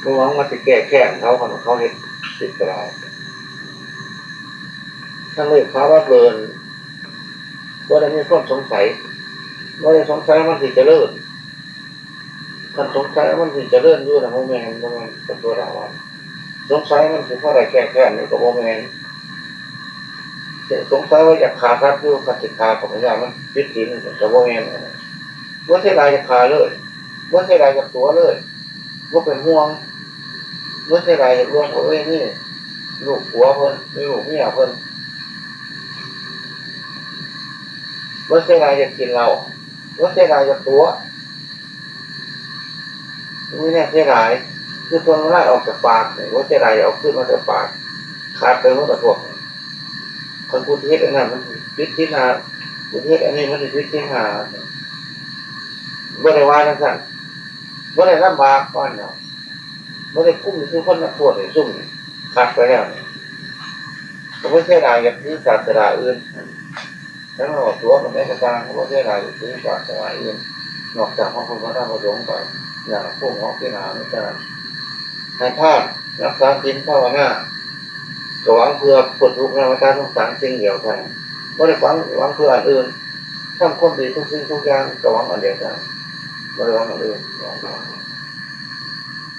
ບໍ່ຫວັງວ່າຊິແກ້ແຄ້ນເຂົາ ຄັນເຂົາເຮັດຜິດກໍໄດ້ ທັງເລີກພາວັດເລີນ ບໍ່ໄດ້ມີຄວາມສົງໄສ ບໍ່ໄດ້ສົງໄສມັນຊິຈະເລີນ ຄັນສົງໄສມັນຊິຈະເລີນຢູ່ນະ ບໍ່ແມ່ນ ບໍ່ແມ່ນພະໂສດາບັນ ສົງໄສມັນຊິພໍໄດ້ແກ້ແຄ້ນຢູ່ກໍບໍ່ແມ່ນ ສົງໄສວ່າຢາກຂ້າສັດຢູ່ ຄັນຊິຂ້າກໍບໍ່ຢ້ານມັນຜິດສິນ ກໍບໍ່ແມ່ນ ບໍ່ເສຍດາຍຢາກຂ້າເລີຍ ບໍ່ເສຍດາຍຢາກຕົວະເລີຍ ບໍ່ເປັນຫ່ວງ ບໍ່ເສຍດາຍຢາກລ່ວງປະເວນີ ລູກຜົວເພິ່ນ ຫຼື ລູກເມຍເພິ່ນ ບໍ່ເສຍດາຍຢາກກິນເຫຼົ້າ ບໍ່ເສຍດາຍຢາກຕົວະ ມີແນວເສຍດາຍ ຄືເພິ່ນນ້ຳລາຍອອກຈາກປາກນີ້ ບໍ່ເສຍດາຍຢາກເອົາຄືນມາແຕ່ປາກ ຂາດໄປໝົດລະພວກນີ້ ຄັນຜູ້ທີ່ເຮັດອັນນັ້ນມັນຜິດສິນຫ້າ ຜູ້ທີ່ເຮັດອັນນີ້ມັນຊິຜິດສິນຫ້າ ບໍ່ໄດ້ວ່າຈັ່ງຊັ້ນ ບໍ່ໄດ້ລຳບາກປານນັ້ນ ບໍ່ໄດ້ຄຸ້ມຄືຄົນນັກໂທດນີ້ ຊຸມນີ້ຂາດໄປແລ້ວນີ້ ກໍບໍ່ເສຍດາຍຢາກຖືສາສະໜາອື່ນ ເຖິງວ່າຕົວະປານໃດກໍຊ່າງ ກໍບໍ່ເສຍດາຍຢາກຖືສາສະໜາອື່ນ ນອກຈາກຂອງພະພຸດທະພະທຳພະສົງໄປ ຢ່າງພູມຂອງສິນຫ້າມີເທົ່ານັ້ນ ໃຫ້ທານ ຮັກສາສິນ ພາວະນາ ກໍຫວັງເພື່ອພົ້ນທຸກໃນວັດຕະສົງສານສິ່ງດຽວເທົ່ານັ້ນ, ບໍ່ໄດ້ຫວັງ ຫວັງເພື່ອອັນອື່ນ. ທຳຄວາມດີທຸກສິ່ງທຸກຢ່າງກໍຫວັງອັນດຽວເທົ່ານັ້ນ, ບໍ່ໄດ້ຫວັງອັນອື່ນ.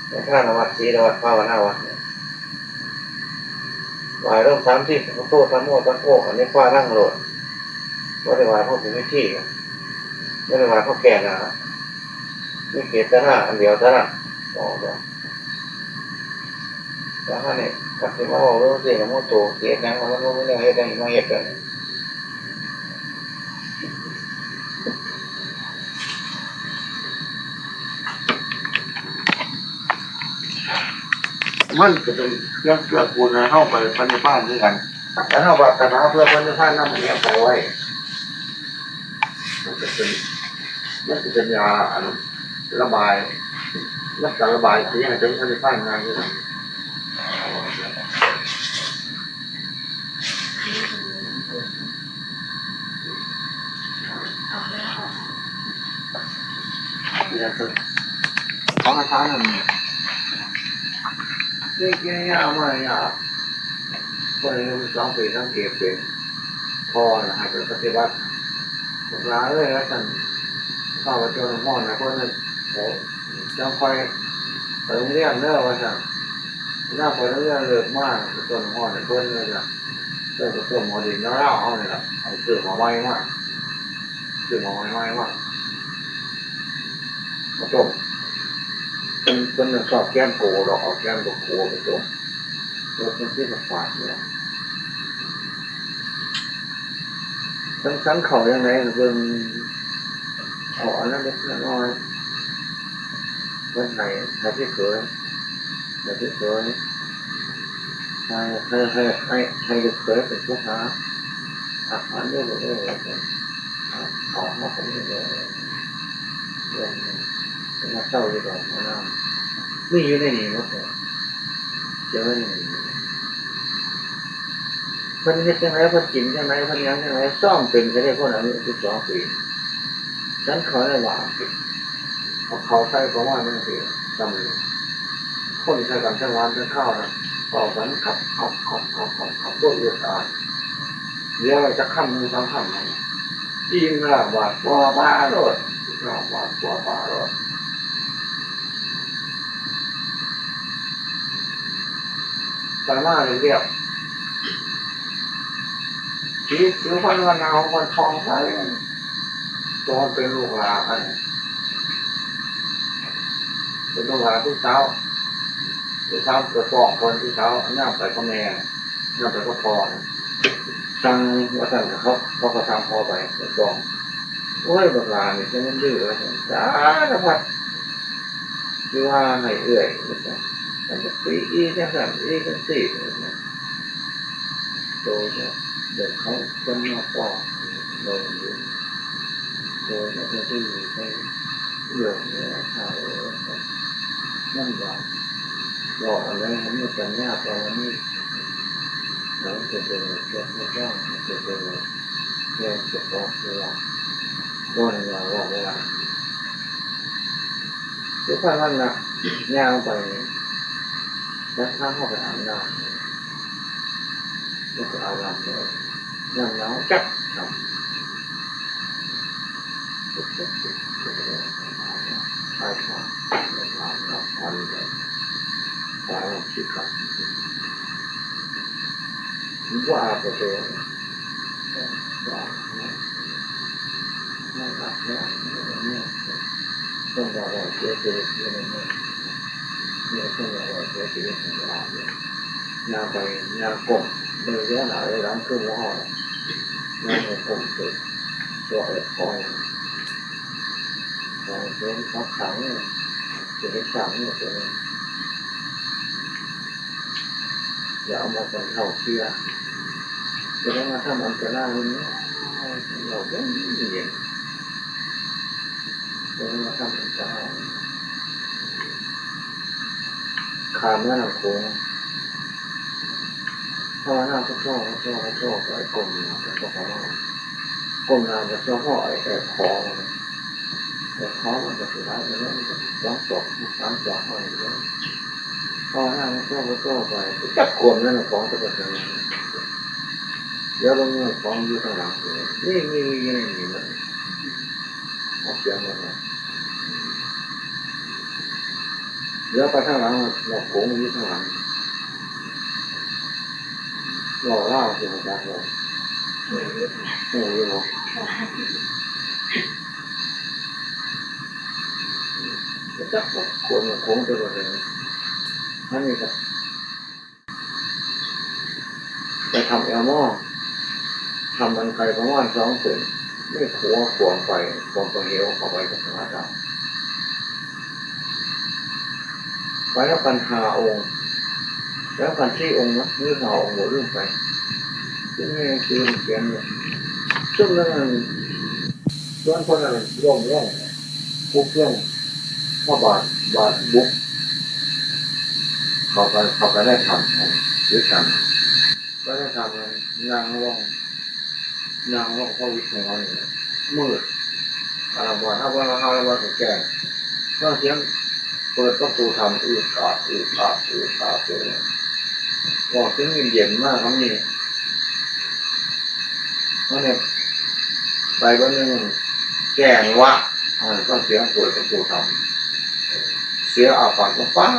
ໃນທານະວັດ, ศีລະວັດ, ພາວະນາວັດ, ໄຫວ້ລົງສາມທີ ພຸດໂທ ທຳໂມ ສັງໂຄ ອັນນີ້ພານັງໂລດ, ບໍ່ໄດ້ໄຫວ້ເພາະເປັນພິທີ, ບໍ່ໄດ້ໄຫວ້ເພາະແກ້ໜ້າ, ມີເຈດຕະນາອັນດຽວເທົ່ານັ້ນ. ອອກແລ້ວ ແລ້ວເຮົານີ້ ຄັນຊິມາເວົ້າເລື່ອງຊີ້ນະ ໂມໂຕເຮັດຫຍັງ ມັນບໍ່ມີແນວເຮັດໃຫ້ມາເຮັດແບບນີ້. ມັນກໍເປັນເຄື່ອງເກື້ອກູນໃຫ້ເຮົາໄປພະນິບພານຄືກັນ. ຄັນເຮົາປາດຖະໜາເພື່ອພະນິບພານນຳ ໃຫ້ເຮົາໄປໄວ. ມັນກໍເປັນ ມັນກໍເປັນຢາອັນລະບາຍ ມັນກໍລະບາຍ ຊິໃຫ້ເຖິງພະນິບພານງ່າຍຄືກັນ. ຂອງອາຈານນັ້ນ ເລື່ອງກິລິຍາມາລະຍາດ ເພິ່ນອາຍຸສິບສອງປີ ສັງເກດເປັນ ພໍ່ນະໃຫ້ໄປປະຕິບັດ. ບັກຫຼ້າເອີຍ ວ່າຊັ້ນ ພາໄປຕົ້ນນ້ຳຮ້ອນໃຫ້ເພິ່ນ ເອີ ຈັ່ງຄ່ອຍໄປໂຮງຮຽນເດີ ວ່າຊັ້ນ. ຍາມໄປໂຮງຮຽນເລີກມາ ໄປຕົ້ນນ້ຳຮ້ອນໃຫ້ເພິ່ນ ວ່າຊັ້ນ. ເພິ່ນກໍຕົ້ມໝໍ້ດິນລາວໆເຮົານີ້ລະ ເອົາຊື້ໝໍ້ໄມ້ມາ ຊື້ໝໍ້ໄມ້ໃໝ່ມາ ມາຕົ້ມ. ເພິ່ນ ເພິ່ນຊອບແກນໂກດອກ ເອົາແກນໂກໄປຕົ້ມ ເພິ່ນ ເພິ່ນຊິປາດນີ້ລະ. ສັງ ສັງເຂົ້າຈັ່ງໃດ ເບິ່ງເອົາອັນນັ້ນເລັກນ້ອຍ ເພິ່ນໃຫ້ ໃຫ້ພີ່ເຂີຍ ໃຫ້ພີ່ເຂີຍ ໃຫ້ ໃຫ້ ໃຫ້ ໃຫ້ ໃຫ້ລູກເຂີຍເປັນຜູ້ຫາອາຫານເດີ ເອີ ເຂົາເຮົາກໍມີແຕ່ເລື່ອງ ເປັນມາເຊົາຢູ່ດອກ ມານຳ ມີຢູ່ໃນນີ້ໝົດ ເຈົ້າ ເພິ່ນເຮັດຈັ່ງໃດ ເພິ່ນກິນຈັ່ງໃດ ເພິ່ນຫຍັງຈັ່ງໃດ ຊອມເປັນແທ້ເດ້ ຄົນອາຍຸສິບສອງປີ ສັນເຂົ້າໃນຫວ່າງ ເອົາເຂົ້າໃສ່ປະມານຈັ່ງຊີ້ ຊ່ຳນີ້ ຄົນໃສ່ກັນທັງຫວານທັງຄາວນະ ເວົ້າກັນຄັບ ຄັບ ຄັບ ຄັບ ຄັບ ບໍ່ອຶດອາດ ເຫຼືອໄວ້ຈັກຄຳໜຶ່ງສອງຄຳ ອີ່ມລາບບາດປົວປາໂລດ ລາບບາດປົວປາໂລດ. ໄປມາລຽບໆ ສີຜິວພັນວັນນາຂອງເພິ່ນຜ່ອງໃສ ຕົວເປັນລູກຫຼ້າ ອັນ ເປັນລູກຫຼ້າຜູ້ສາວ ຜູ້ສາວໄປຟ້ອງເພິ່ນ ຜູ້ສາວຍາມໄປກັບແມ່ ຍາມໄປກັບພໍ່ ສັ່ງວ່າຊັ້ນ ເຂົາ ເຂົາກໍສັ່ງພໍ່ໄປ ໄປຟ້ອງ ໂອ້ຍ ບັກຫຼ້ານີ້ ຈັ່ງມັນດື້ ວ່າຊັ້ນ ສາລະພັດ ຊິວ່າໃຫ້ເອື້ອຍ ວ່າຊັ້ນ ມັນຈະຕີອີ່ຈັ່ງຊັ້ນ ອີ່ຈັ່ງຊີ້ ວ່າຊັ້ນ ໂຕເຈົ້າ ເດີກເຂົາເພິ່ນມາຟ້ອງ ເບິ່ງຢູ່ ໂຕເຈົ້າ ເພິ່ນຊິຢູ່ໃນເລື່ອງນີ້ ຖ້າ ເອີ ມັນວ່າ ເວົ້າອັນໃດໃຫ້ມີປັນຍາປາລະມີ ແລ້ວມັນເປັນໄປໂດຍເຈົ້າຂອງເຈົ້າ ມັນເປັນໄປໂດຍແກ່ເຈົ້າຂອງເຈົ້າ ບໍ່ແມ່ນວ່າເວົ້າໄດ້ຫຼາຍ. ສຸພາວັນນະ ຍ່າງໄປນີ້ ແລ້ວພາເຮົາໄປອາບນ້ຳ ແລ້ວກໍອາບນ້ຳແລ້ວ ນ້ຳໜາວຈັດ ຖ່າຍທອດ ອາບນ້ຳ ອາບນ້ຳ ອາບນ້ຳ ອາບນ້ຳ ອາບນ້ຳ ບໍ່ອາບກໍເປັນ ວ່າ ມັນອາບແທ້ ເພິ່ນວ່າໄດ້ເສຍຊີວິດຢູ່ໃນເມືອງ ເມືອງເພິ່ນວ່າໄດ້ເສຍຊີວິດຢູ່ອາບ ຍ່າງໄປຍ່າງກົ້ມ ບໍ່ໄດ້ແລໜ້າແລຫຼັງຄືໝູ່ເຮົາ ຍ່າງໃຫ້ກົ້ມຕົວ ຕົວແອບຄອງ ຂອງເພິ່ນຂອງຂັງ ຈະເຮັດສ້າງເມືອງຕົວນີ້ ຢ່າເອົາມາກັນເຂົ້າເຊື່ອ ຈະໄດ້ມາທຳອັນຕະລາຍມັນເນາະ ເວົ້າເປັນເຫດ ຈະໄດ້ມາທຳອັນຕະລາຍ ຂ້າມແມ່ນ້ຳໂຂງ ພາວະນາ ພຸດໂທ ພຸດໂທ ພຸດໂທ ໄປກົ້ມໜ້າໄປ ກໍປະມານ ກົ້ມໜ້າໄປສະເພາະໄອ້ແອບຂອງ ແອບຂອງມັນກໍຊິຫຼາຍແລ້ວ ມັນກໍສອງສອກ ສາມສອກເທົ່ານັ້ນແຫຼະ. ພາວະນາພຸດໂທ ພຸດໂທໄປ ຈັກຄວາມແມ່ນຂອງແຕ່ປະເທດ ດຽວເບິ່ງຂອງຢູ່ທາງຫຼັງ ນີ້ ນີ້ ນີ້ ນີ້ ນີ້ ອອກສຽງໝົດແລ້ວ ດຽວໄປທາງຫຼັງ ນອກໂຂງຢູ່ທາງຫຼັງ ເວົ້າລາວຊິຮູ້ຈັກບໍ່? ຮູ້ຢູ່ບໍ່? ຈັກຄົນຄົງແຕ່ວ່າ ອັນນີ້ກໍໄປຖ້ຳແອວມໍ ຖ້ຳມັນໄກປະມານສອງເສັ້ນ ມີຂົວຂວ້າງໄປ ຂວ້າງໄປເຫວເຂົ້າໄປກັບສະຫະທາດ ໄປນຳກັນຫ້າອົງ ໄປນຳກັນສີ່ອົງນະ ຫຼືຫ້າອົງ ບໍ່ ລືມໄປ ຄືມີໜັງສືຂຽນຢູ່ ຊຸມນັ້ນ ສ່ວນຄົນນັ້ນລົ້ມລົງ ຟຸບລົງ ມາບາດ ບາດບຸກ ເຂົ້າໄປ ເຂົ້າໄປໃນຖ້ຳ ວິດນັ້ນ ໄປໃນຖ້ຳນັ້ນ ນັ່ງລົງ ນັ່ງລົງ ພໍວິດຫົວນີ້ ມືດ ອາລະວາດ ອາລະວາດ ອາລະວາດ ແກ້ງ ຟັງສຽງເປີດປະຕູຖ້ຳ ອືດອາດ ອືດອາດ ອືດອາດ ເວົ້າສຽງເຢັນໆ ມາກໍມີ ເຮົານີ້ໄປບາດໜຶ່ງ ແຈ້ງວະ ເອີ ກໍສຽງເປີດປະຕູຖ້ຳ ເສືອອ້າປາກກວ້າງ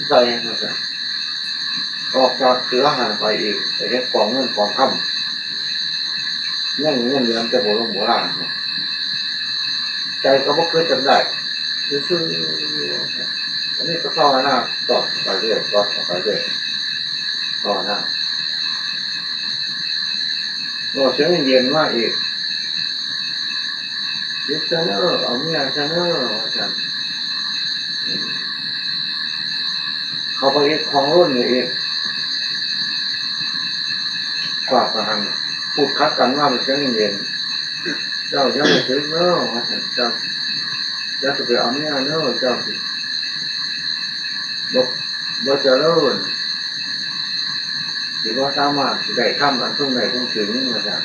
ໃສ່ວ່າຊັ້ນ ອອກຈາກເສືອຫັ້ນໄປອີກ ໄປເຫັນກອງເງິນກອງຄຳ ຍັງເງິນເຫຼືອແຕ່ໂບລານໂບລານ ໃຈກໍບໍ່ຄິດຈະໄດ້ ຊື່ໆ ອັນນີ້ກໍພາວະນາ ຕອດເຂົ້າໄປເລື້ອຍ ຕອດເຂົ້າໄປເລື້ອຍ ພາວະນາ ກໍສຽງເຢັນມາອີກ ເກັບຊະເນີ ເອົາເມຍຊະເນີ ວ່າຊັ້ນ ເຂົ້າໄປອີກ ຂອງລຸ້ນນີ້ອີກ ກວາດປານຫັ້ນ ພູດຂັດກັນມາ ມັນສຽງເຢັນ ເຈົ້າຢ່າໄປຖືກເນີ ວ່າຊັ້ນ ເຈົ້າຢ່າໄປເອົາເມຍເນີ ເຈົ້າຊິບໍ່ ບໍ່ຈະເລີນ ຊິບໍ່ສາມາດຊິໄດ້ທຳອັນສູງໃດສູງເຖິງ ວ່າຊັ້ນ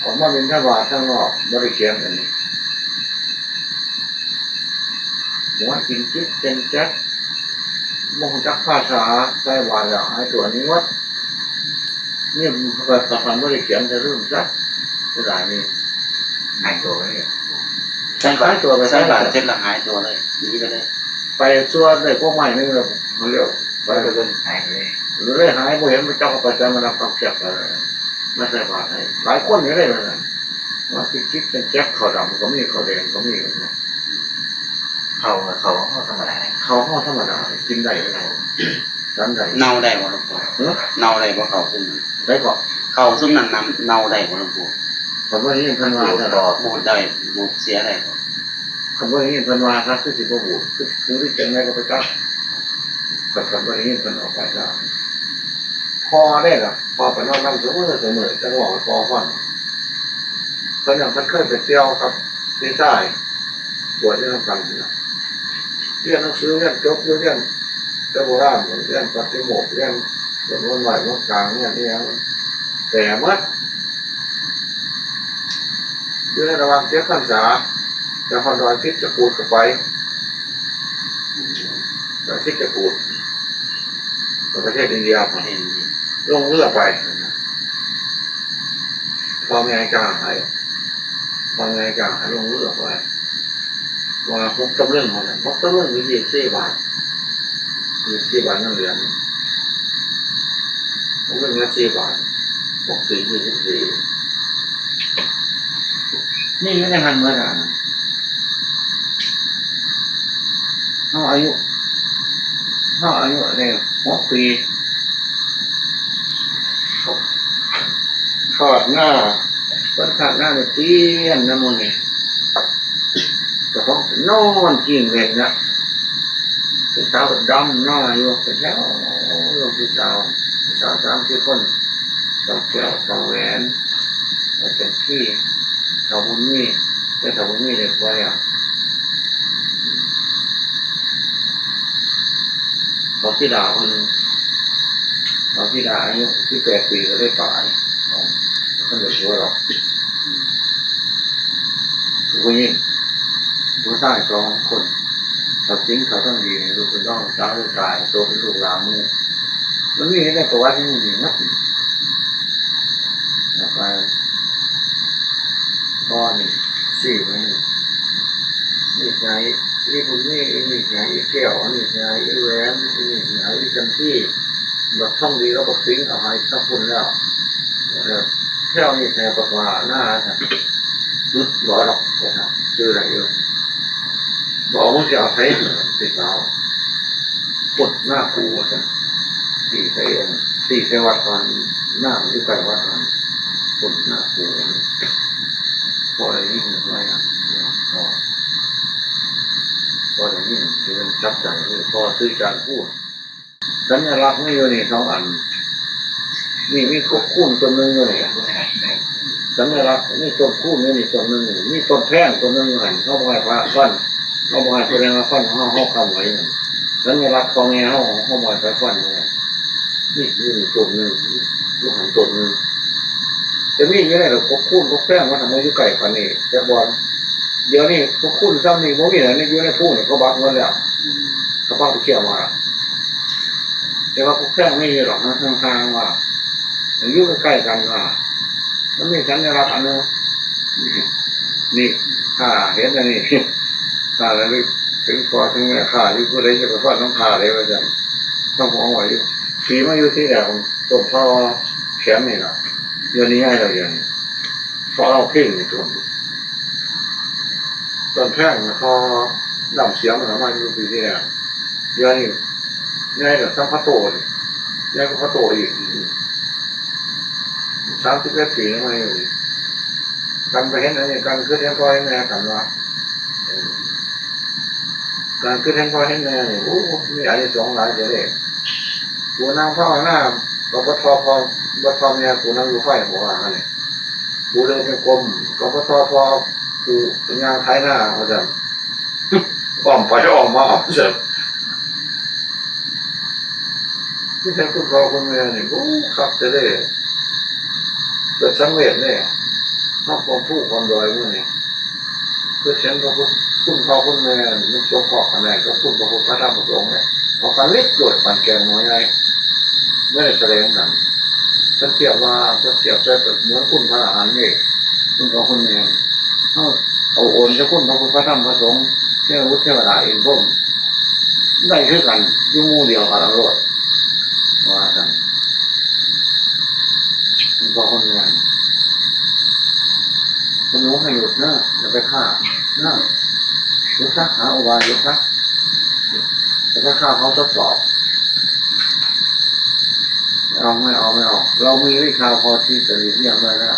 ອອກມາບິນທະບາດທາງນອກ ບໍ່ໄດ້ຂຽນອັນນີ້ ຫົວກິນຈິກເປັນແຈັກ ບໍ່ຮູ້ຈັກພາສາ ໃສ່ບາດແລ້ວຫາຍຕົວໜີໝົດ. ນີ້ຂ້ອຍ ຂ້ອຍບໍ່ໄດ້ຂຽນ ແຕ່ລືມຊະ ເສຍດາຍນີ້ ຫາຍຕົວໄປເລີຍ ໃສ່ບາດ ໃສ່ບາດເສັດແລ້ວຫາຍຕົວເລີຍ ໜີໄປເລີຍ ໄປຊົ່ວໄດ້ພວກໄມ້ໜຶ່ງແລ້ວ ມັນເລີຍ ໄປເລີຍ ຫາຍໄປເລີຍ ເລີຍຫາຍ ບໍ່ເຫັນ ບໍ່ຈັກວ່າໄປໃສ ມານັບກັບແຄບໄປ ມາໃສ່ບາດໃຫ້ ຫຼາຍຄົນຢູ່ເດ້ ວ່າຊັ້ນ ວ່າຊິຄິດເປັນແຈັກ ເຂົ້າດຳກໍມີ ເຂົ້າແດງກໍມີ ເຂົ້າ ເຂົ້າເຮົາທຳມະດາ ເຂົ້າເຮົາທຳມະດາ ກິນໄດ້ ເຮົາ ສັນໄດ້ ເນົ່າໄດ້ບໍ່ຫຼວງພໍ່? ເອີ ເນົ່າໄດ້ບໍ່ເຂົ້າຊຸມນັ້ນ? ໄດ້ເກາະ ເຂົ້າຊຸມນັ້ນນຳ ເນົ່າໄດ້ບໍ່ຫຼວງພໍ່? ຂ້ອຍບໍ່ໄດ້ຍິນເພິ່ນວ່າ ມັນບູດບໍ່? ບູດໄດ້ ບູດເສຍໄດ້ບໍ່? ຂ້ອຍບໍ່ໄດ້ຍິນເພິ່ນວ່າ ຄືຊິບໍ່ບູດ ຄື ຄືຈັ່ງໃດກໍໄປຈັກ ຂ້ອຍ ຂ້ອຍບໍ່ໄດ້ຍິນເພິ່ນເອົາໄປຈັກ ພໍ່ເດ້ລະ ພໍ່ໄປນອນນຳຊຸມື້ ຊຸມື້ ຈັກເວົ້າໃຫ້ພໍ່ຟັງ ເພິ່ນນະ ເພິ່ນເຄີຍໄປທ່ຽວກັບພີ່ຊາຍ ບວດຢູ່ນຳກັນພຸ້ນນະ ຮຽນໜັງສື ຮຽນຈົບຢູ່ ຮຽນແຕ່ໂບລານ ຮຽນປາຕິໂມກ ຮຽນສວດມົນໄຫວ້ມົນກາງ ຮຽນອີ່ຫຍັງ ແປໝົດ ຢູ່ໃນລະຫວ່າງເຈັດພັນສາ ແຕ່ຮອດດອຍຄິດຈະກູດກໍໄປ ດອຍຄິດຈະກູດ ໄປປະເທດອິນເດຍພຸ້ນ ລົງເຮືອໄປ ພໍ່ແມ່ຈ້າງໃຫ້ ພໍ່ແມ່ຈ້າງໃຫ້ລົງເຮືອໄປ ວ່າຫົກຕຳລຶງ ວ່າຊັ້ນ ຫົກຕຳລຶງມີຊາວສີ່ບາດ ມີຊາວສີ່ບາດເງິນເດືອນ ຕຳລຶງລະສີ່ບາດ ຫົກສີ່ ຊາວສີ່ ຊາວສີ່ ນີ້ຢູ່ໃນຫັ້ນໝົດຫັ້ນ ເຮົາອາຍຸ ເຮົາອາຍຸໄດ້ຫົກປີ ຄາດນາ ເພິ່ນຄາດນາໄດ້ຕຽມນຳໝູ່ນີ້ ເຈົ້າຂອງນອນກິນເວັນນະ ຜູ້ສາວກໍດຳນາຢູ່ເປັນແຖວ ລູກຜູ້ສາວ ຜູ້ສາວສາມສີ່ຄົນ ສາວແກ້ວ ສາວແຫວນ ສາວຈັນທີ ສາວບຸນມີ ແຕ່ສາວບຸນມີໄດ້ຜົວແລ້ວ ເຂົາຊິດາເພິ່ນ ເຂົາຊິດາອາຍຸສິບແປດປີກໍໄດ້ຕາຍ ເພິ່ນໄດ້ຜົວແລ້ວ ຜູ້ຍິງ ຜູ້ຊາຍສອງຄົນ ເຂົາສິງເຂົາທັງດີນີ້ ລູກເປັນນ້ອງສາວໄດ້ຕາຍ ໂຕເປັນລູກຫຼານນີ້ ມັນມີໃນປະຫວັດນີ້ໝົດ. ແລ້ວກໍພໍ່ນີ້ຊີ້ໄວ້ ນີ້ໃຫຍ່ອີ່ບຸນມີ ນີ້ໃຫຍ່ອີ່ແກ້ວ ນີ້ໃຫຍ່ອີ່ແຫວນ ນີ້ໃຫຍ່ອີ່ຈັນທີ ບັກທອງດີກັບບັກສິງເອົາໃຫ້ທັງພຸ້ນແລ້ວ ແລ້ວແຖວນີ້ໃຫ້ບັກຫຼ້ານາ ຈຸດບໍ່ດອກວ່າຊັ້ນ ຈື່ໄດ້ຢູ່. ບໍ່ ມຶງຊິເອົາໃສ ພີ່ສາວ ພຸ້ນນາປູວ່າຊັ້ນ ຊີ້ໃສ່ອັນ ຊີ້ໃສ່ວັດກ່ອນ ນາຢູ່ໃກ້ວັດຫັ້ນ ພຸ້ນນາປູ. ພໍໄດ້ຍິນວ່າຫຍັງ ພໍ ພໍໄດ້ຍິນ ຊິເປັນຈັບໃຈ ພໍຊື້ຈານຄູ. ສັນຍະລັກມີຢູ່ນີ້ສອງອັນ ນີ້ມີກົກຄູນຕົ້ນໜຶ່ງຢູ່ນີ້ ສັນຍະລັກມີຕົ້ນຄູນຢູ່ນີ້ຕົ້ນໜຶ່ງ ມີຕົ້ນແພງຕົ້ນໜຶ່ງຢູ່ຫັ້ນ ເຮົາບໍ່ໃຫ້ພະຟັນ ເຮົາບໍ່ໃຫ້ຜູ້ໃດມາຟັນ ເຮົາ ເຮົາກຳໄວ້ນັ້ນ ສັນຍະລັກພໍ່ແມ່ເຮົາ ເຮົາບໍ່ໃຫ້ໃຜຟັນ ມີຢູ່ນີ້ຕົ້ນໜຶ່ງ ຢູ່ຫັ້ນຕົ້ນໜຶ່ງ ແຕ່ມີຢູ່ໃນກົກຄູນກົກແພງ ມັນບໍ່ຢູ່ໃກ້ປານນີ້ຈັກບ່ອນ. ດຽວນີ້ພວກຄຸນຊ່ຳນີ້ບໍ່ມີແລ້ວ ໃນ ຢູ່ໃນພູນີ້ເຂົາບັກໝົດແລ້ວ ເຂົາເອົາໄປເຄຍມາແລ້ວ. ແຕ່ວ່າພວກແພງມີຢູ່ດອກ ຫ່າງໆວ່າ ຢູ່ໃກ້ໆກັນວ່າ ມັນມີສັນຍະລັກອັນໜຶ່ງ ນີ້ ຂ້າເຫັນອັນນີ້ ຂ້າລະລຶກເຖິງພໍ່ເຖິງແມ່ຂ້າຢູ່ ຜູ້ໃດຈະໄປຟັນນຳຂ້າເດ້ວ່າຊັ້ນ ຕ້ອງເອົາໄວ້ຢູ່ ຂີ່ມາຢູ່ທີແລກ ຕົ້ນເພົາແຂນນີ້ລະ ດຽວນີ້ໃຫຍ່ແລ້ວ ດຽວນີ້ ເພາະເຮົາເພງນີ້ຕົ້ນ ຕົ້ນແພງເພາະດຳສຽມມັນເອົາມາຢູ່ປີທີ່ແລ້ວ ດຽວນີ້ໃຫຍ່ແລ້ວ ສ່ຳພະໂຕນີ້ ໃຫຍ່ກວ່າພະໂຕອີກ ສາມສິບເອັດປີມາຢູ່ນີ້ ກັນໄປເຫັນອັນນີ້ ກັນຄືເຫັນພໍ່ເຫັນແມ່ກັນວ່າ ການຄິດເຫັນພໍ່ເຫັນແມ່ນີ້ ໂອ້ ມີອານິສົງຫຼາຍເທື່ອເດ້. ຜູ້ນັ່ງພາວະນາກໍບໍ່ທໍ່ພໍ່ ບໍ່ທໍ່ແມ່ຜູ້ນັ່ງຢູ່ໄຟ ເຂົາວ່າຫັ້ນນີ້ ຜູ້ເດີນຈົງກົມກໍບໍ່ທໍ່ພໍ່ຜູ້ຍ່າງໄຖນາ ວ່າຊັ້ນ ອ້ອມໄປອ້ອມມາ ວ່າຊັ້ນ. ທີ່ແທ້ຄຸນພໍ່ຄຸນແມ່ນີ້ ໂອ້ ຄັກແທ້ເດ້ ເກີດສັງເວດເດ້ ເຮົາຄວາມພູຄວາມດອຍມື້ນີ້ ຄືເຫັນພະຄຸນ ຄຸນພໍ່ຄຸນແມ່ ມັນສົງເຄາະກັນໄດ້ກັບຄຸນພະພຸດ ພະທຳ ພະສົງເດ້ ເອົາກັນລິບໂລດ ປານແກງໜໍ່ໃຫຍ່ ບໍ່ໄດ້ສະແດງກັນ. ເພິ່ນທຽບວ່າ ເພິ່ນທຽບໃສ່ເໝືອນຄຸນພະອະລະຫັນເດ້ ຄຸນພໍ່ຄຸນແມ່ ເຮົາເອົາໂອນໃສ່ຄຸນພະພຸດ ພະທຳ ພະສົງ ເທວະບຸດ ເທວະດາ ອິນພົມ ໄດ້ຄືກັນ ຢູ່ໝູ່ດຽວກັນໂລດ ວ່າຊັ້ນ. ເພິ່ນບອກຄົນງານ ຂະໜູໃຫ້ຢຸດເນີ ຢ່າໄປຂ້າເນີ ຢຸດຊະ ຫາອຸບາຍຢຸດຊະ ຢ່າໄປຂ້າເຂົາທົດສອບ. ເອົາ ໄມ່ເອົາ ໄມ່ເອົາ ເຮົາມີວິຊາພໍທີ່ຈະຫຼີກລ້ຽງໄດ້ແລ້ວ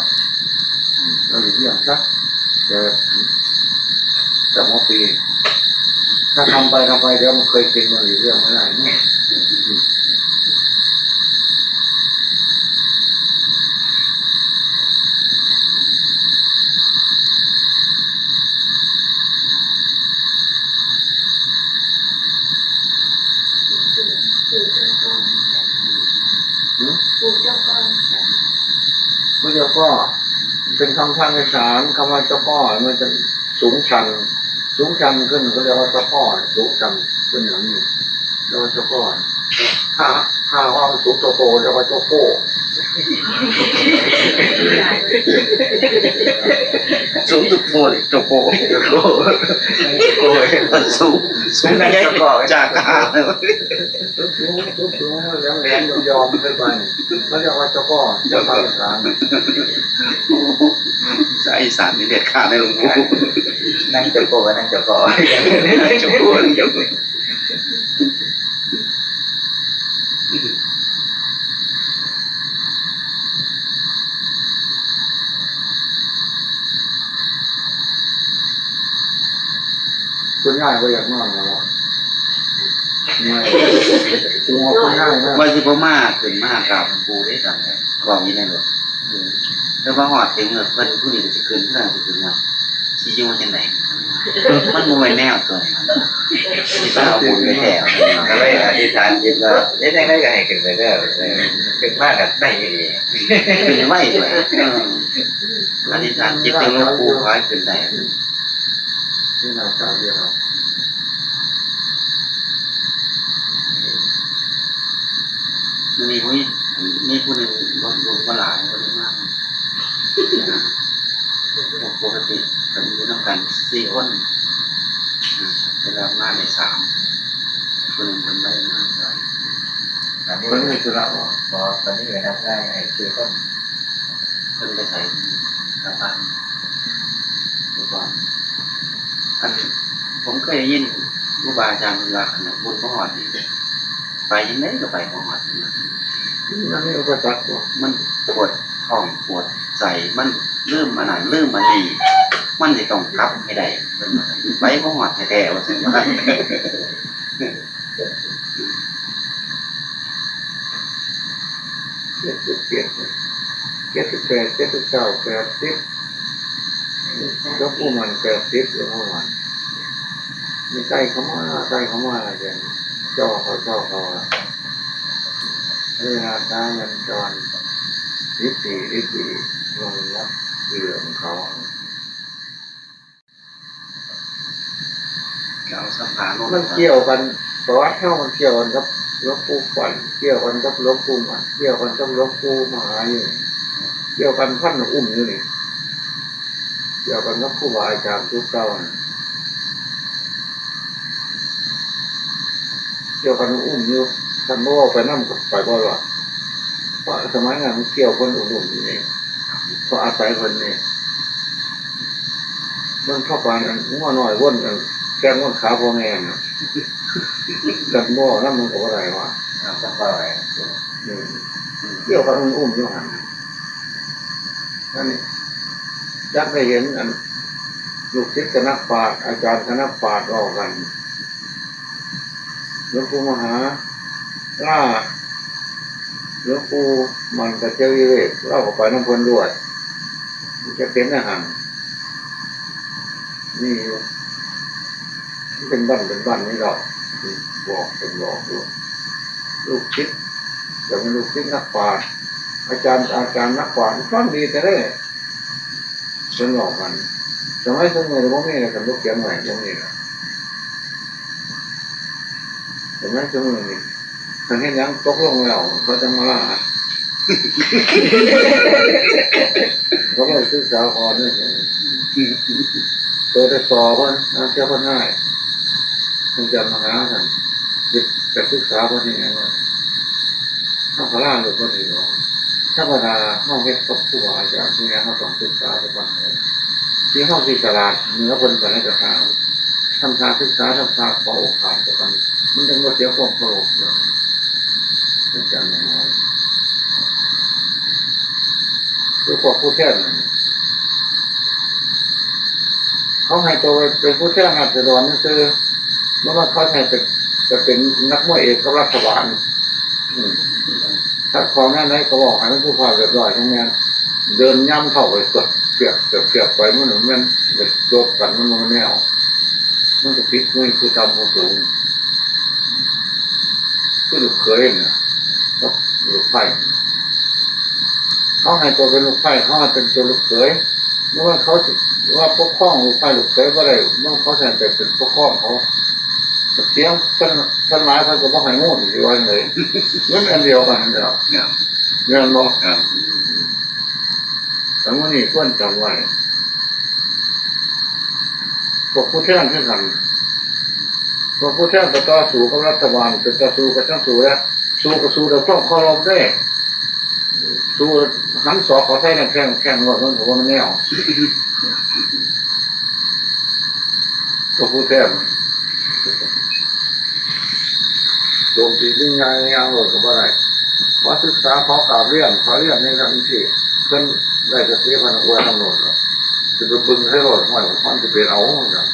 ເຮົາຫຼີກລ້ຽງຊະ. ແຕ່ ແຕ່ຫົວປີ ຖ້າທຳໄປ ທຳໄປ ດຽວມັນເຄີຍກິນ ມັນຫຼີກລ້ຽງບໍ່ໄດ້ເນາະ. ຫືມ? ຜູ້ເຈົ້າກໍ ເປັນຄຳທາງອີສານ ຄຳວ່າເຈົ້າກໍ ມັນຈະ ສູງຊັນ ສູງຊັນຂຶ້ນ ເຂົາເອີ້ນວ່າເຈົ້າກໍ ສູງຊັນ ເປັນຫຍັງນີ້ ເອີ້ນວ່າເຈົ້າກໍ. ຖ້າ ຖ້າເວົ້າສູງໂຕໂຕ ເອີ້ນວ່າເຈົ້າໂກ້ ສູງໂຕໂຕ ເຈົ້າໂກ້ ໂກ້ ສູງ ສູງ ເຈົ້າກໍ ຈາກ ສູງ ສູງ ສູງ ແຫຼມໆ ຍອມໆ ຂຶ້ນໄປ ເຂົາເອີ້ນວ່າເຈົ້າກໍ ເຈົ້າກໍ ສາຍອີສານ ສາຍອີສານນີ້ເດັດຂາດເລີຍ ຫຼວງປູ່. ນັ່ງເຈົ້າໂກ້ ນັ່ງເຈົ້າກໍ ນັ່ງເຈົ້າໂກ້ ນັ່ງເຈົ້າໂກ້. ຄຸນຍາຍບໍ່ຢາກນອນແລ້ວບໍ່? ເມື່ອຍ ຄືວ່າຄຸນຍາຍນະ ວ່າຊິບໍ່ມາ ຂຶ້ນມາກາບປູ່ເດ້ ຈັ່ງໃດ ເວົ້າຢູ່ໃນລົດ. ເອີ ແຕ່ວ່າຮອດເຖິງເພິ່ນ ຜູ້ນີ້ກໍຊິຂຶ້ນ ຜູ້ນັ້ນກໍຊິຂຶ້ນເນາະ ຊິຢູ່ຈັ່ງໃດ? ມັນບໍ່ແມ່ນແນວຕົວນີ້ ຊິໄປເອົາບຸນໄປແທ້ ກໍເລີຍອະທິຖານຈິດວ່າ ເຮັດຈັ່ງໃດກໍໃຫ້ຂຶ້ນໄປເດີ ເອີ ຂຶ້ນມາກໍໄດ້ອີ່ຫຼີ ຂຶ້ນໄວດ້ວຍ ເອີ ອະທິຖານຈິດເຖິງຫຼວງປູ່ ຂໍໃຫ້ຂຶ້ນໄດ້. ທີ່ໜ້າຕາດຽວ ມີ ມີຜູ້ໜຶ່ງບໍ່ ບໍ່ ບໍ່ຫຼາຍ ບໍ່ໄດ້ມາ. ປົກກະຕິເພິ່ນຢູ່ນຳກັນສີ່ຄົນ ແຕ່ວ່າມາໄດ້ສາມ ຜູ້ໜຶ່ງເພິ່ນບໍ່ໄດ້ມາ. ອັນນີ້ເພິ່ນມີທຸລະບໍ່? ບໍ່ ຕອນນີ້ກໍນັບໄດ້ໃຫ້ສີ່ຄົນ. ເພິ່ນໄປໃສ? ກັບບ້ານ. ແຕ່ກ່ອນ ອັນ ຜົມເຄີຍໄດ້ຍິນຄູບາອາຈານເພິ່ນວ່າ ຄັນບຸນບໍ່ຮອດນີ້ ໄປຈັ່ງໃດກໍໄປບໍ່ຮອດ. ມັນມີອຸປະສັກບໍ່? ມັນປວດທ້ອງປວດໄສ້ ມັນລືມອັນນັ້ນລືມອັນນີ້ ມັນຊິຕ້ອງກັບໃຫ້ໄດ້ ເພິ່ນວ່າ ໄປບໍ່ຮອດແທ້ໆ ວ່າຊັ້ນ. ເຈັດສິບເຈັດ ເຈັດສິບແປດ ເຈັດສິບເກົ້າ ແປດສິບ ຫຼວງປູ່ໝັ້ນ ແປດສິບ ຫຼວງປູ່ໝັ້ນ ມີໃກ້ເຂົ້າມາ ໃກ້ເຂົ້າມາ ຈັ່ງເຈົ້າເຂົາ ເຈົ້າເຂົາ ເວລາຕາຍັນຈອນ ສິບປີ ສິບປີ ລົງນັບເລື່ອງເຂົາ. ມັນກ່ຽວກັນ ປະຫວັດເຮົາມັນກ່ຽວກັນກັບຫຼວງປູ່ຂວັນ ກ່ຽວກັນກັບຫຼວງປູ່ໝັ້ນ ກ່ຽວກັນກັບຫຼວງປູ່ມະຫາຢູ່ນີ້ ກ່ຽວກັນພັນອຸ້ມຢູ່ນີ້ ກ່ຽວກັນກັບຄູບາອາຈານຊຸດເກົ່ານັ້ນ ກ່ຽວກັນອຸ້ມຢູ່ ຄັນບໍ່ເວົ້າໄປນຳກໍໄປບໍ່ລອດ ເພາະສະໄໝນັ້ນມັນກ່ຽວຄົນອຸ້ມຢູ່ນີ້ ເພາະອາໄສເພິ່ນນີ້ ເບິ່ງເຂົາປານອັນງົວນ້ອຍວົນອັນແຂ່ງວົນຂາພໍ່ແມ່ນະ ຄັນບໍ່ນຳມັນກໍບໍ່ໄດ້ວ່າ ອືມ ກ່ຽວກັນອຸ້ມຢູ່ຫັ້ນ ອັນນີ້ຈັກໄດ້ເຫັນອັນລູກສິດກັບນັກປາດ ອາຈານກັບນັກປາດເວົ້າກັນ ຫຼວງປູ່ມະຫາລາ ຫຼວງປູ່ໝັ້ນປັດຈະວິເວກ ລາວກໍໄປນຳເພິ່ນດ້ວຍ ມັນຈະເປັນແນວຫັ້ນ ມີຢູ່ ມັນເປັນບັ້ນເປັນບັ້ນນີ້ດອກ ບອກເປັນບອກຢູ່ ລູກສິດກໍເປັນລູກສິດນັກປາດ ອາຈານ ອາຈານນັກປາດ ຟັງດີແທ້ເດ້. ເພິ່ນເວົ້າກັນ ສະໄໝຊຸມື້ນີ້ບໍ່ມີແລ້ວ ຄັນບໍ່ຂຽນໄວ້ບໍ່ມີແລ້ວ ສະໄໝຊຸມື້ນີ້ ຄັນເຮັດຫຍັງຕົກລົງແລ້ວ ເຂົາຈັ່ງມາລາ ເຂົາບໍ່ໄດ້ສຶກສາກ່ອນເດ້ ໂຕແຕ່ສໍ່ເພິ່ນ ລາງເທື່ອເພິ່ນຮ້າຍ ເພິ່ນຈະມາຫາຊັ້ນ ໄປສຶກສາເພິ່ນເຮັດຫຍັງວະ? ເຮົາກໍລາໂລດບໍ່ຖືກດອກ ທຳມະດາເຮົາເຮັດກັບຄູບາອາຈານຜູ້ໃຫຍ່ ເຮົາຕ້ອງສຶກສາຊະກ່ອນ ເຖິງເຮົາຊິສະຫຼາດເໜືອເພິ່ນປານໃດກໍຕາມ ທຳທ່າສຶກສາ ທຳທ່າຂໍໂອກາດຊະກ່ອນ ມັນຈັ່ງບໍ່ເສຍຄວາມເຄົາລົບເນາະ ເປັນຈັ່ງນັ້ນ ຄືພວກຜູ້ແທນນັ້ນ ເຂົາໃຫ້ໂຕໄປເປັນຜູ້ແທນລາຊະດອນຊື່ໆ ບໍ່ແມ່ນເຂົາໃຫ້ໄປ ໄປເປັນນັກມວຍເອກກັບລັດຖະບານ ອືມ ຂັດຂ້ອງແນວໃດກໍເວົ້າໃຫ້ມັນສຸພາບຮຽບຮ້ອຍຈັ່ງແມ່ນ ເດີນຍາມເຂົ້າໄປຕົບປຽກ ຕົບປຽກໄປ ມັນ ມັນແມ່ນໄປຕົບກັນ ມັນບໍ່ແມ່ນແນວ ມັນກໍຜິດ ມີຜູ້ຕ່ຳຜູ້ສູງ ຄືລູກເຂີຍນະ ກັບລູກໃພ້ ເຂົາໃຫ້ຕົວເປັນລູກໃພ້ ເຂົາໃຫ້ເປັນຕົວລູກເຂີຍ ບໍ່ແມ່ນເຂົາຊິວ່າປົກຄອງລູກໃພ້ລູກເຂີຍບໍ່ໄດ້ ບໍ່ແມ່ນເຂົາຊິໃຫ້ໄປເປັນປົກຄອງເຂົາ ສຽງເພິ່ນ ເພິ່ນຫຼາຍເພິ່ນກໍບໍ່ໃຫ້ງູນ ຊິວ່າຈັ່ງໃດ ມັນອັນດຽວກັນຫັ້ນແຫຼະ ແມ່ນບໍ່? ແຕ່ມື້ນີ້ຄວນຈຳໄວ້ ພວກຜູ້ແທນຄືກັນ ພວກຜູ້ແທນໄປຕໍ່ສູ້ກັບລັດຖະບານ ໄປຕໍ່ສູ້ກັບຈັງສູ້ແລ້ວ ສູ້ກໍສູ້ດ້ວຍຄວາມເຄົາລົບເດ້ ສູ້ຫັນສອກເຂົ້າໃສ່ແຂງໆໂລດ ມັນກໍບໍ່ແມ່ນແນວ ພວກຜູ້ແທນ ໂຈມຕີຍິງໃຫຍ່ຍ່າງໂລດກໍບໍ່ໄດ້ ຂໍສຶກສາ ຂໍກາບລຽນ ຂໍລຽນຈັ່ງຊັ້ນຈັ່ງຊີ້ ເພິ່ນໄດ້ສະຕິເພິ່ນອວຍນຳໂລດ ຊິໄປບຶງໃສ່ໂລດ ຫ້ວຍ ມັນຊິເປັນເອົາ ວ່າຊັ້ນ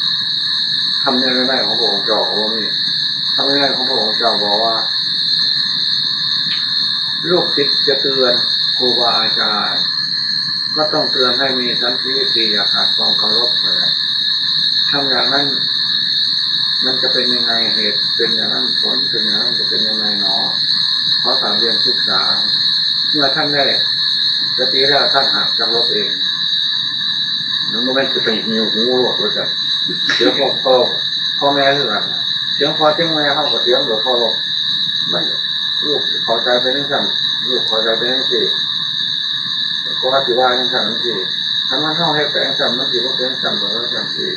ທຳໃນວິໄນຂອງພະອົງເຈົ້າກໍບໍ່ມີ ທຳໃນວິໄນຂອງພະອົງເຈົ້າບອກວ່າ ລູກສິດຈະເຕືອນຄູບາອາຈານ ກໍຕ້ອງເຕືອນໃຫ້ມີສັນຕິວິທີ ຢ່າຂາດຄວາມເຄົາລົບ ວ່າຊັ້ນ ທຳຢ່າງນັ້ນ ມັນຈະເປັນຍັງໄງ ເຫດເປັນຢ່າງນັ້ນ ຜົນເປັນຢ່າງນັ້ນ ຈະເປັນຍັງໄງໜໍ ຂໍກາບຮຽນສຶກສາ ເມື່ອທ່ານໄດ້ສະຕິແລ້ວ ທ່ານຫາກຈັກຫຼົບເອງ ມັນບໍ່ແມ່ນຊິໄປຫິວຫູໂລດວ່າຊັ້ນ ສຽງພໍ່ ພໍ່ ພໍ່ແມ່ຄືກັນ ສຽງພໍ່ສຽງແມ່ເຮົາກໍສຽງໂດຍເຄົາລົບ ມັນ ລູກເຂົ້າໃຈໄປຈັ່ງຊັ້ນ ລູກເຂົ້າໃຈໄປຈັ່ງຊີ້ ກໍວ່າຊິວ່າຈັ່ງຊັ້ນຈັ່ງຊີ້ ຄັນວ່າເຮົາເຮັດໄປຈັ່ງຊັ້ນ ມັນຊິບໍ່ເປັນຈັ່ງຊັ້ນ ບໍ່ເປັນຈັ່ງຊີ້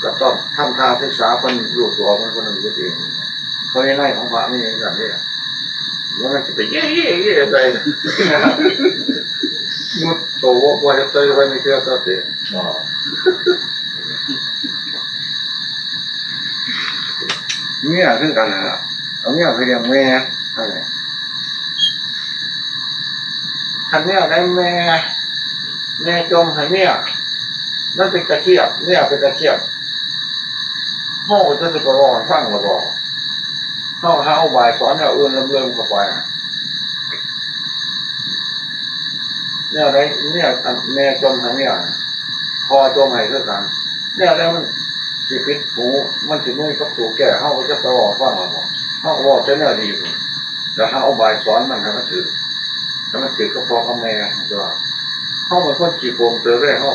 ກໍຕ້ອງທຳທ່າສຶກສາເພິ່ນ ຮູ້ຕົວເພິ່ນ ເພິ່ນເຮັດເອງ. ພະວິໄນຂອງພະມີຈັ່ງຊັ້ນເດ້ ບໍ່ແມ່ນຊິໄປເຢ້ໆໆໃສ່ ໝົດໂຕ ບໍ່ເຮັດໃສ່ເພິ່ນເທື່ອ ເຈົ້າຕິ. ເມຍຄືກັນຫັ້ນລະ ເອົາເມຍໄປລ້ຽງແມ່ຫັ້ນແຫຼະ. ຄັນແນວໃດແມ່ ແມ່ຈົ່ມໃຫ້ເມຍ ມັນເປັນຕາຄຽດ ເມຍເປັນຕາຄຽດ ເຮົາກໍຈະໄດ້ໄປເວົ້າໃຫ້ຟັງລະບໍ? ເຮົາຫາອຸບາຍສອນແນວອື່ນເລີ່ມໆເຂົ້າໄປ. ແນວໃດເມຍ ອັນແມ່ຈົ່ມໃຫ້ເມຍ ພໍ່ຈົ່ມໃຫ້ຄືກັນ ແນວໃດມັນຊິຜິດຫູ ມັນຊິບໍ່ມີປະຕູແກ້ ເຮົາກໍຈະໄປເວົ້າໃຫ້ຟັງລະບໍ? ເຮົາກໍເວົ້າແຕ່ແນວດີພຸ້ນ ແລ້ວຫາອຸບາຍສອນມັນໃຫ້ມັນຖືກ ໃຫ້ມັນຖືກກັບພໍ່ກັບແມ່ຕົວະ. ເຮົາເປັນຄົນຂີ້ໂກງເຕີບເດ້ ເຮົາ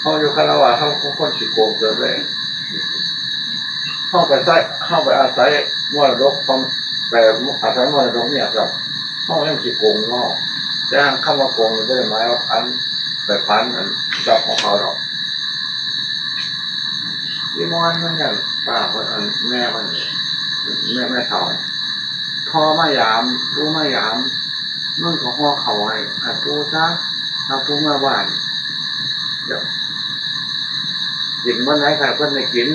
ເຮົາຢູ່ຄາລະວາດ ເຮົາເປັນຄົນຂີ້ໂກງເຕີບເດ້. ເຮົາໄປໃຊ້ ເຮົາໄປອາໄສມໍລະດົກຂອງ ໄປອາໄສມໍລະດົກເມຍຊ້ຳ ເຮົາຍັງຂີ້ໂກງເນາະ. ແຕ່ຄຳວ່າໂກງນີ້ບໍ່ໄດ້ໝາຍວ່າອັນໄປຜານອັນຊັບຂອງເຂົາດອກ. ອີ່ມອນມັນຍັງປ້າເພິ່ນ ອັນແມ່ມັນ ແມ່ ແມ່ເຖົ້າ ພໍ່ມາຢາມ ປູ່ມາຢາມ ມັນກໍຫໍ່ເຂົ້າໃຫ້ ໃຫ້ປູ່ຊະ ຖ້າປູ່ມາບ້ານ ດຽວ ກິນມື້ໃດໃຫ້ເພິ່ນໄດ້ກິນ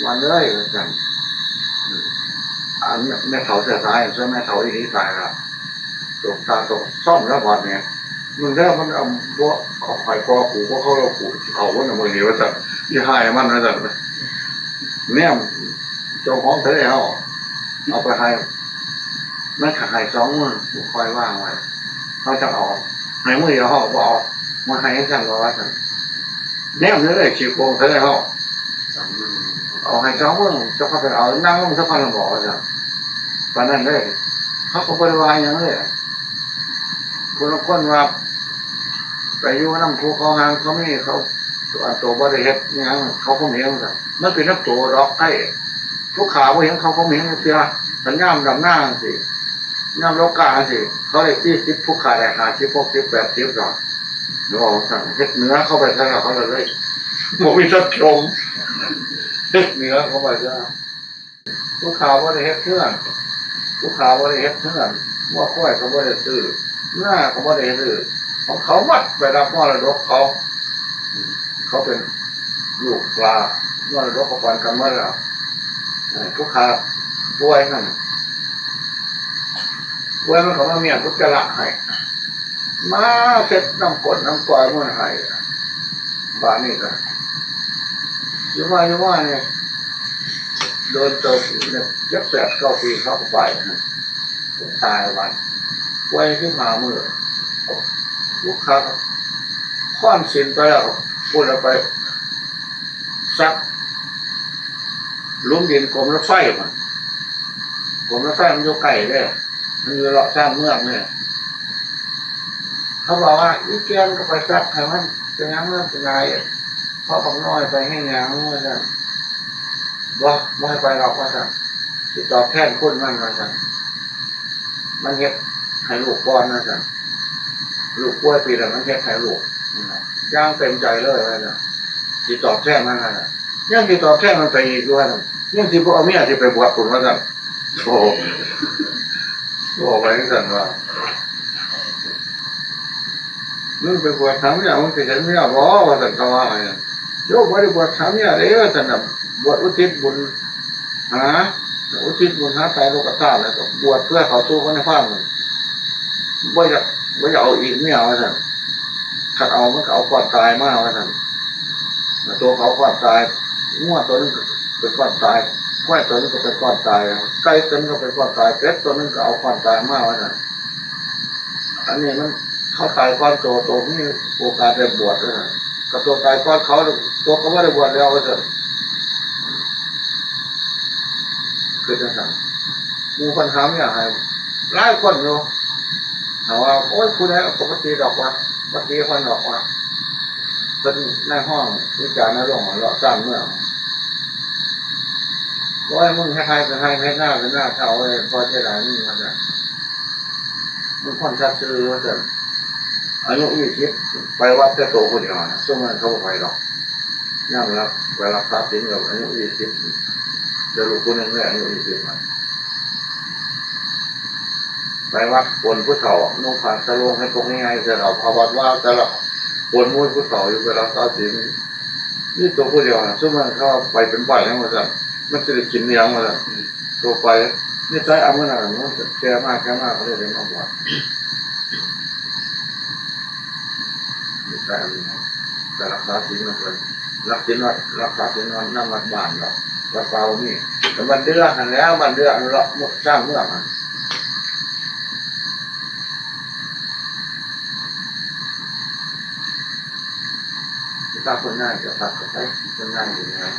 ມອນເອີຍ ວ່າຊັ້ນ. ອັນແມ່ເຖົ້າແທ້ຕາຍ ສ່ວນແມ່ເຖົ້າອີ່ຫຼີຕາຍລະ ຕົກຕາຕົກຊ່ອມແລ້ວບາດນີ້ ມຶງແທ້ ມັນ ເອົາ ບໍ່ເອົາໃຫ້ພໍ່ກູ ບໍ່ເຄົາລົບກູ ຊິເອົາບໍ່ນະມື້ນີ້ ວ່າຊັ້ນ ຊິໃຫ້ມັນ ວ່າຊັ້ນ. ແນມ ເຈົ້າຂອງທະເລເຮົາ ເອົາໄປໃຫ້ ມັນກໍໃຫ້ສອງມື້ ຄ່ອຍວາງໄວ້ ເຮົາຈັ່ງເອົາ ໃຫ້ມື້ດຽວເຮົາກໍບໍ່ເອົາ ມາໃຫ້ຈັ່ງໃດ ວ່າຊັ້ນ. ແນມເດີ ຂີ້ໂກງທະເລເຮົາ ເອົາໃຫ້ສອງມື້ ເຈົ້າພາກັນເອົາ ນັ່ງລົງຊະກ່ອນ ລະບອກວ່າຊັ້ນ. ປານນັ້ນເດ້ ເຮົາກໍບໍ່ໄດ້ວ່າຫຍັງເດ້. ຜູ້ລາງຄົນວ່າ ໄປຢູ່ນຳພູເຂົາຮ່າງເຂົາມີ ເຂົາ ອັນໂຕບໍ່ໄດ້ເຮັດຫຍັງ ເຂົາຄົມເຫັນ ມັນເປັນນຳໂຕດອກໄອ້ ຜູ້ຂ້າບໍ່ເຫັນເຂົາຄົມເຫັນຈັກເທື່ອ. ຄັນຍາມດຳນາຈັ່ງຊີ້ ຍາມລົງກ້າຈັ່ງຊີ້ ເຂົາໄດ້ສີ່ສິບ ຜູ້ຂ້າໄດ້ຫ້າສິບ ຫົກສິບ ແປດສິບດອກ ເວົ້າຊັ້ນ ເຮັດເໜືອເຂົາໄປຊະແລ້ວ ເຂົາເລີຍບໍ່ມີສັດຊົມ ເຮັດເໜືອເຂົາໄປຊະ. ຜູ້ຂ້າບໍ່ໄດ້ເຮັດເຮືອນ ຜູ້ຂ້າບໍ່ໄດ້ເຮັດເຮືອນ ງົວຄວາຍກໍບໍ່ໄດ້ຊື້ ນາກໍບໍ່ໄດ້ຊື້ ຂອງເຂົາໝົດ ໄປຮັບມໍລະດົກເຂົາ ເຂົາເປັນລູກຫຼ້າ ມໍລະດົກກໍປັນກັນໝົດແລ້ວ. ເອີ ຜູ້ຂ້າປ່ວຍຫັ້ນ ປ່ວຍມັນກໍມາມ້ຽນອຸດຈະລະໃຫ້ ມາເຊັດນ້ຳກົ້ນນ້ຳກ້ອຍມັນໃຫ້. ບາດນີ້ກໍຢູ່ມາຢູ່ມານີ້ ໂດນເຕີບ ເຈັດແປດເກົ້າປີ ເຂົາກໍໄປ ຕາຍບາດ ປ່ວຍສິບຫ້າມື້ ລູກຄ້າຄອນສິນໄປແລ້ວ ພຸ້ນລະໄປສັກ ຫຼຸມດິນກົມລົດໄຟພຸ້ນ ກົມລົດໄຟມັນຢູ່ໃກ້ເດ້ ມັນຢູ່ເລາະຊານເມືອງເດ້. ເຂົາບອກວ່າ ອີ່ແກ່ນກໍໄປສັກໃຫ້ມັນ ເປັນຫຍັງມັນເປັນນາຍ ເພາະບັກນ້ອຍໄປເຮັດຫຍັງ ວ່າຊັ້ນ. ບໍ່ ບໍ່ໃຫ້ໄປດອກ ວ່າຊັ້ນ ຊິຕອບແທນຄຸນມັນ ວ່າຊັ້ນ. ມັນເຮັດໃຫ້ລູກກ່ອນ ວ່າຊັ້ນ ລູກປ່ວຍປີນັ້ນ ມັນເຮັດໃຫ້ລູກ ຢ່າງເຕັມໃຈເລີຍ ວ່າຊັ້ນ ຊິຕອບແທນມັນ ວ່າຊັ້ນ. ຍັງຊິຕອບແທນມັນໄປອີກຢູ່ ວ່າຊັ້ນ ຍັງຊິບໍ່ເອົາເມຍຊິໄປບວດພຸ້ນ ວ່າຊັ້ນ. ໂອ້ ເວົ້າໄປຈັ່ງຊັ້ນວ່າ ມຶງໄປບວດຫາເມຍ ມຶງຊິເຫັນເມຍບໍ່ ວ່າຊັ້ນ ເຂົາວ່າໃຫ້. ໂຍມບໍ່ໄດ້ບວດຫາເມຍເດ້ ວ່າຊັ້ນນະ ບວດອຸທິດບຸນຫາ ອຸທິດບຸນຫາຕາໂລກະທາດ ແລ້ວກໍບວດເພື່ອເຂົ້າສູ່ພະນິບພານ ບໍ່ຢາກ ບໍ່ຢາກເອົາອີກເມຍ ວ່າຊັ້ນ. ຄັນເອົາມັນກໍເອົາຄວາມຕາຍມາ ວ່າຊັ້ນ. ຕົວເຂົາຄວາມຕາຍ ງົວຕົວໜຶ່ງກໍເປັນຄວາມຕາຍ ຄວາຍຕົວໜຶ່ງກໍເປັນຄວາມຕາຍ ໄກ່ຕົວໜຶ່ງກໍເປັນຄວາມຕາຍ ເປັດຕົວໜຶ່ງກໍເອົາຄວາມຕາຍມາ ວ່າຊັ້ນ. ອັນນີ້ມັນ ເຂົາຕາຍກ່ອນໂຕ ໂຕມີໂອກາດໄດ້ບວດ ວ່າຊັ້ນ. ກໍໂຕຕາຍກ່ອນເຂົາ ໂຕກໍບໍ່ໄດ້ບວດແລ້ວ ວ່າຊັ້ນ. ຄືຈັ່ງຊັ້ນ ໝູ່ເພິ່ນຫາເມຍໃຫ້ຫຼາຍຄົນຢູ່ ຖ້າວ່າ ໂອ້ຍ ຜູ້ໃດເອົາກໍບໍ່ຕິດອກວ່າ ບໍ່ຕິເພິ່ນອອກວ່າ ເພິ່ນນາຍຮ້ອງວິຈານນະລົງເລາະຊານເມືອງ ໂອ້ຍ ມຶງເຮັດໄຮ່ເປັນໄຮ່ ເຮັດນາເປັນນາ ເຖົ້າເອີຍ ພໍເສຍດາຍມຶງ ວ່າຊັ້ນ. ມັນຄົນສັດຊື່ ວ່າຊັ້ນ. ອາຍຸຊາວ ໄປວັດແຕ່ໂຕຜູ້ດຽວນະ ຊຸມນັ້ນເຂົາບໍ່ໄປດອກ. ຍາມລັກ ໄປລັກສາສິນກັບອາຍຸຊາວ ແຕ່ລູກຜູ້ໜຶ່ງແຫຼະ ອາຍຸຊາວ ໄປວັດໂກນຜູ້ເຖົ້າ ນຸ່ງຜ້າສະໂລງ ເຮັດພວກໃຫຍ່ໆ ເສັດເອົາຜ້າວັດວາງ ແຕ່ລະໂກນໝູ່ຜູ້ເຖົ້າຢູ່ ໄປລັກສາສິນ. ມີໂຕຜູ້ດຽວນະ ຊຸມນັ້ນເຂົາໄປເປັນບ້ານຫຍັງວ່າຊັ້ນ ມັນຊິໄດ້ກິນອີ່ຫຍັງວ່າຊັ້ນ. ໂຕໄປ ນິໄສອຳມະນາດ ມັນແກ່ມາ ແກ່ມາ ກໍເລີຍໄດ້ມາບວດ. ນິໄສອຳມະນາດ ໄປລັກສາສິນນຳເພິ່ນ ລັກສິນວັດ ລັກສາສິນນຳວັດບ້ານດອກ ວັດປ່າບໍ່ມີ. ກໍບ້ານເດືອຫັ້ນແຫຼະ ບ້ານເດືອ ເລາະຊານເມືອງຫັ້ນ. ຖ້າຄົນງານກໍພັກກັນໄປ ຄົນງານຢູ່ງານ.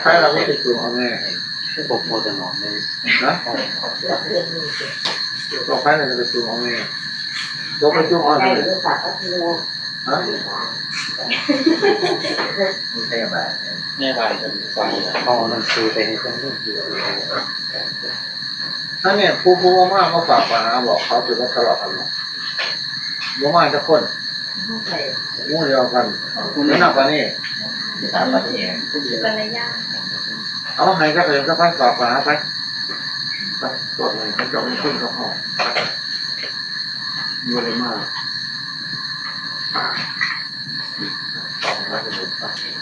ໃຜລະບໍ່ໄປຈຸ່ມເອົາແມ່? ບໍ່ພໍຈະນອນເລີຍ. ຮະ? ບໍ່ໃຜລະໄປຈຸ່ມເອົາແມ່? ບໍ່ໄປຈຸ່ມເອົາແມ່? ຮະ? ມີພະຍາບານ ແມ່ບານເພິ່ນຟັງ ເອົາໜັງສືໄປໃຫ້ເພິ່ນ. ອັນນີ້ຜູ້ ຜູ້ບໍ່ມາ ມາຝາກບັນຫາ ບອກເຂົາ ຊິມາທະເລາະກັນເນາະ. ບໍ່ມາຈັກຄົນ ໝູ່ດຽວກັນ ແນະນຳປານນີ້ ເອົາມາໃຫ້ຈັກເທື່ອ ໄປຝາກບັນຫາໄປ ໄປ ກວດໃຫ້ເຂົາເຈົ້າມີຄົນກັບເຮົາ ບໍ່ໄດ້ມາ. ເ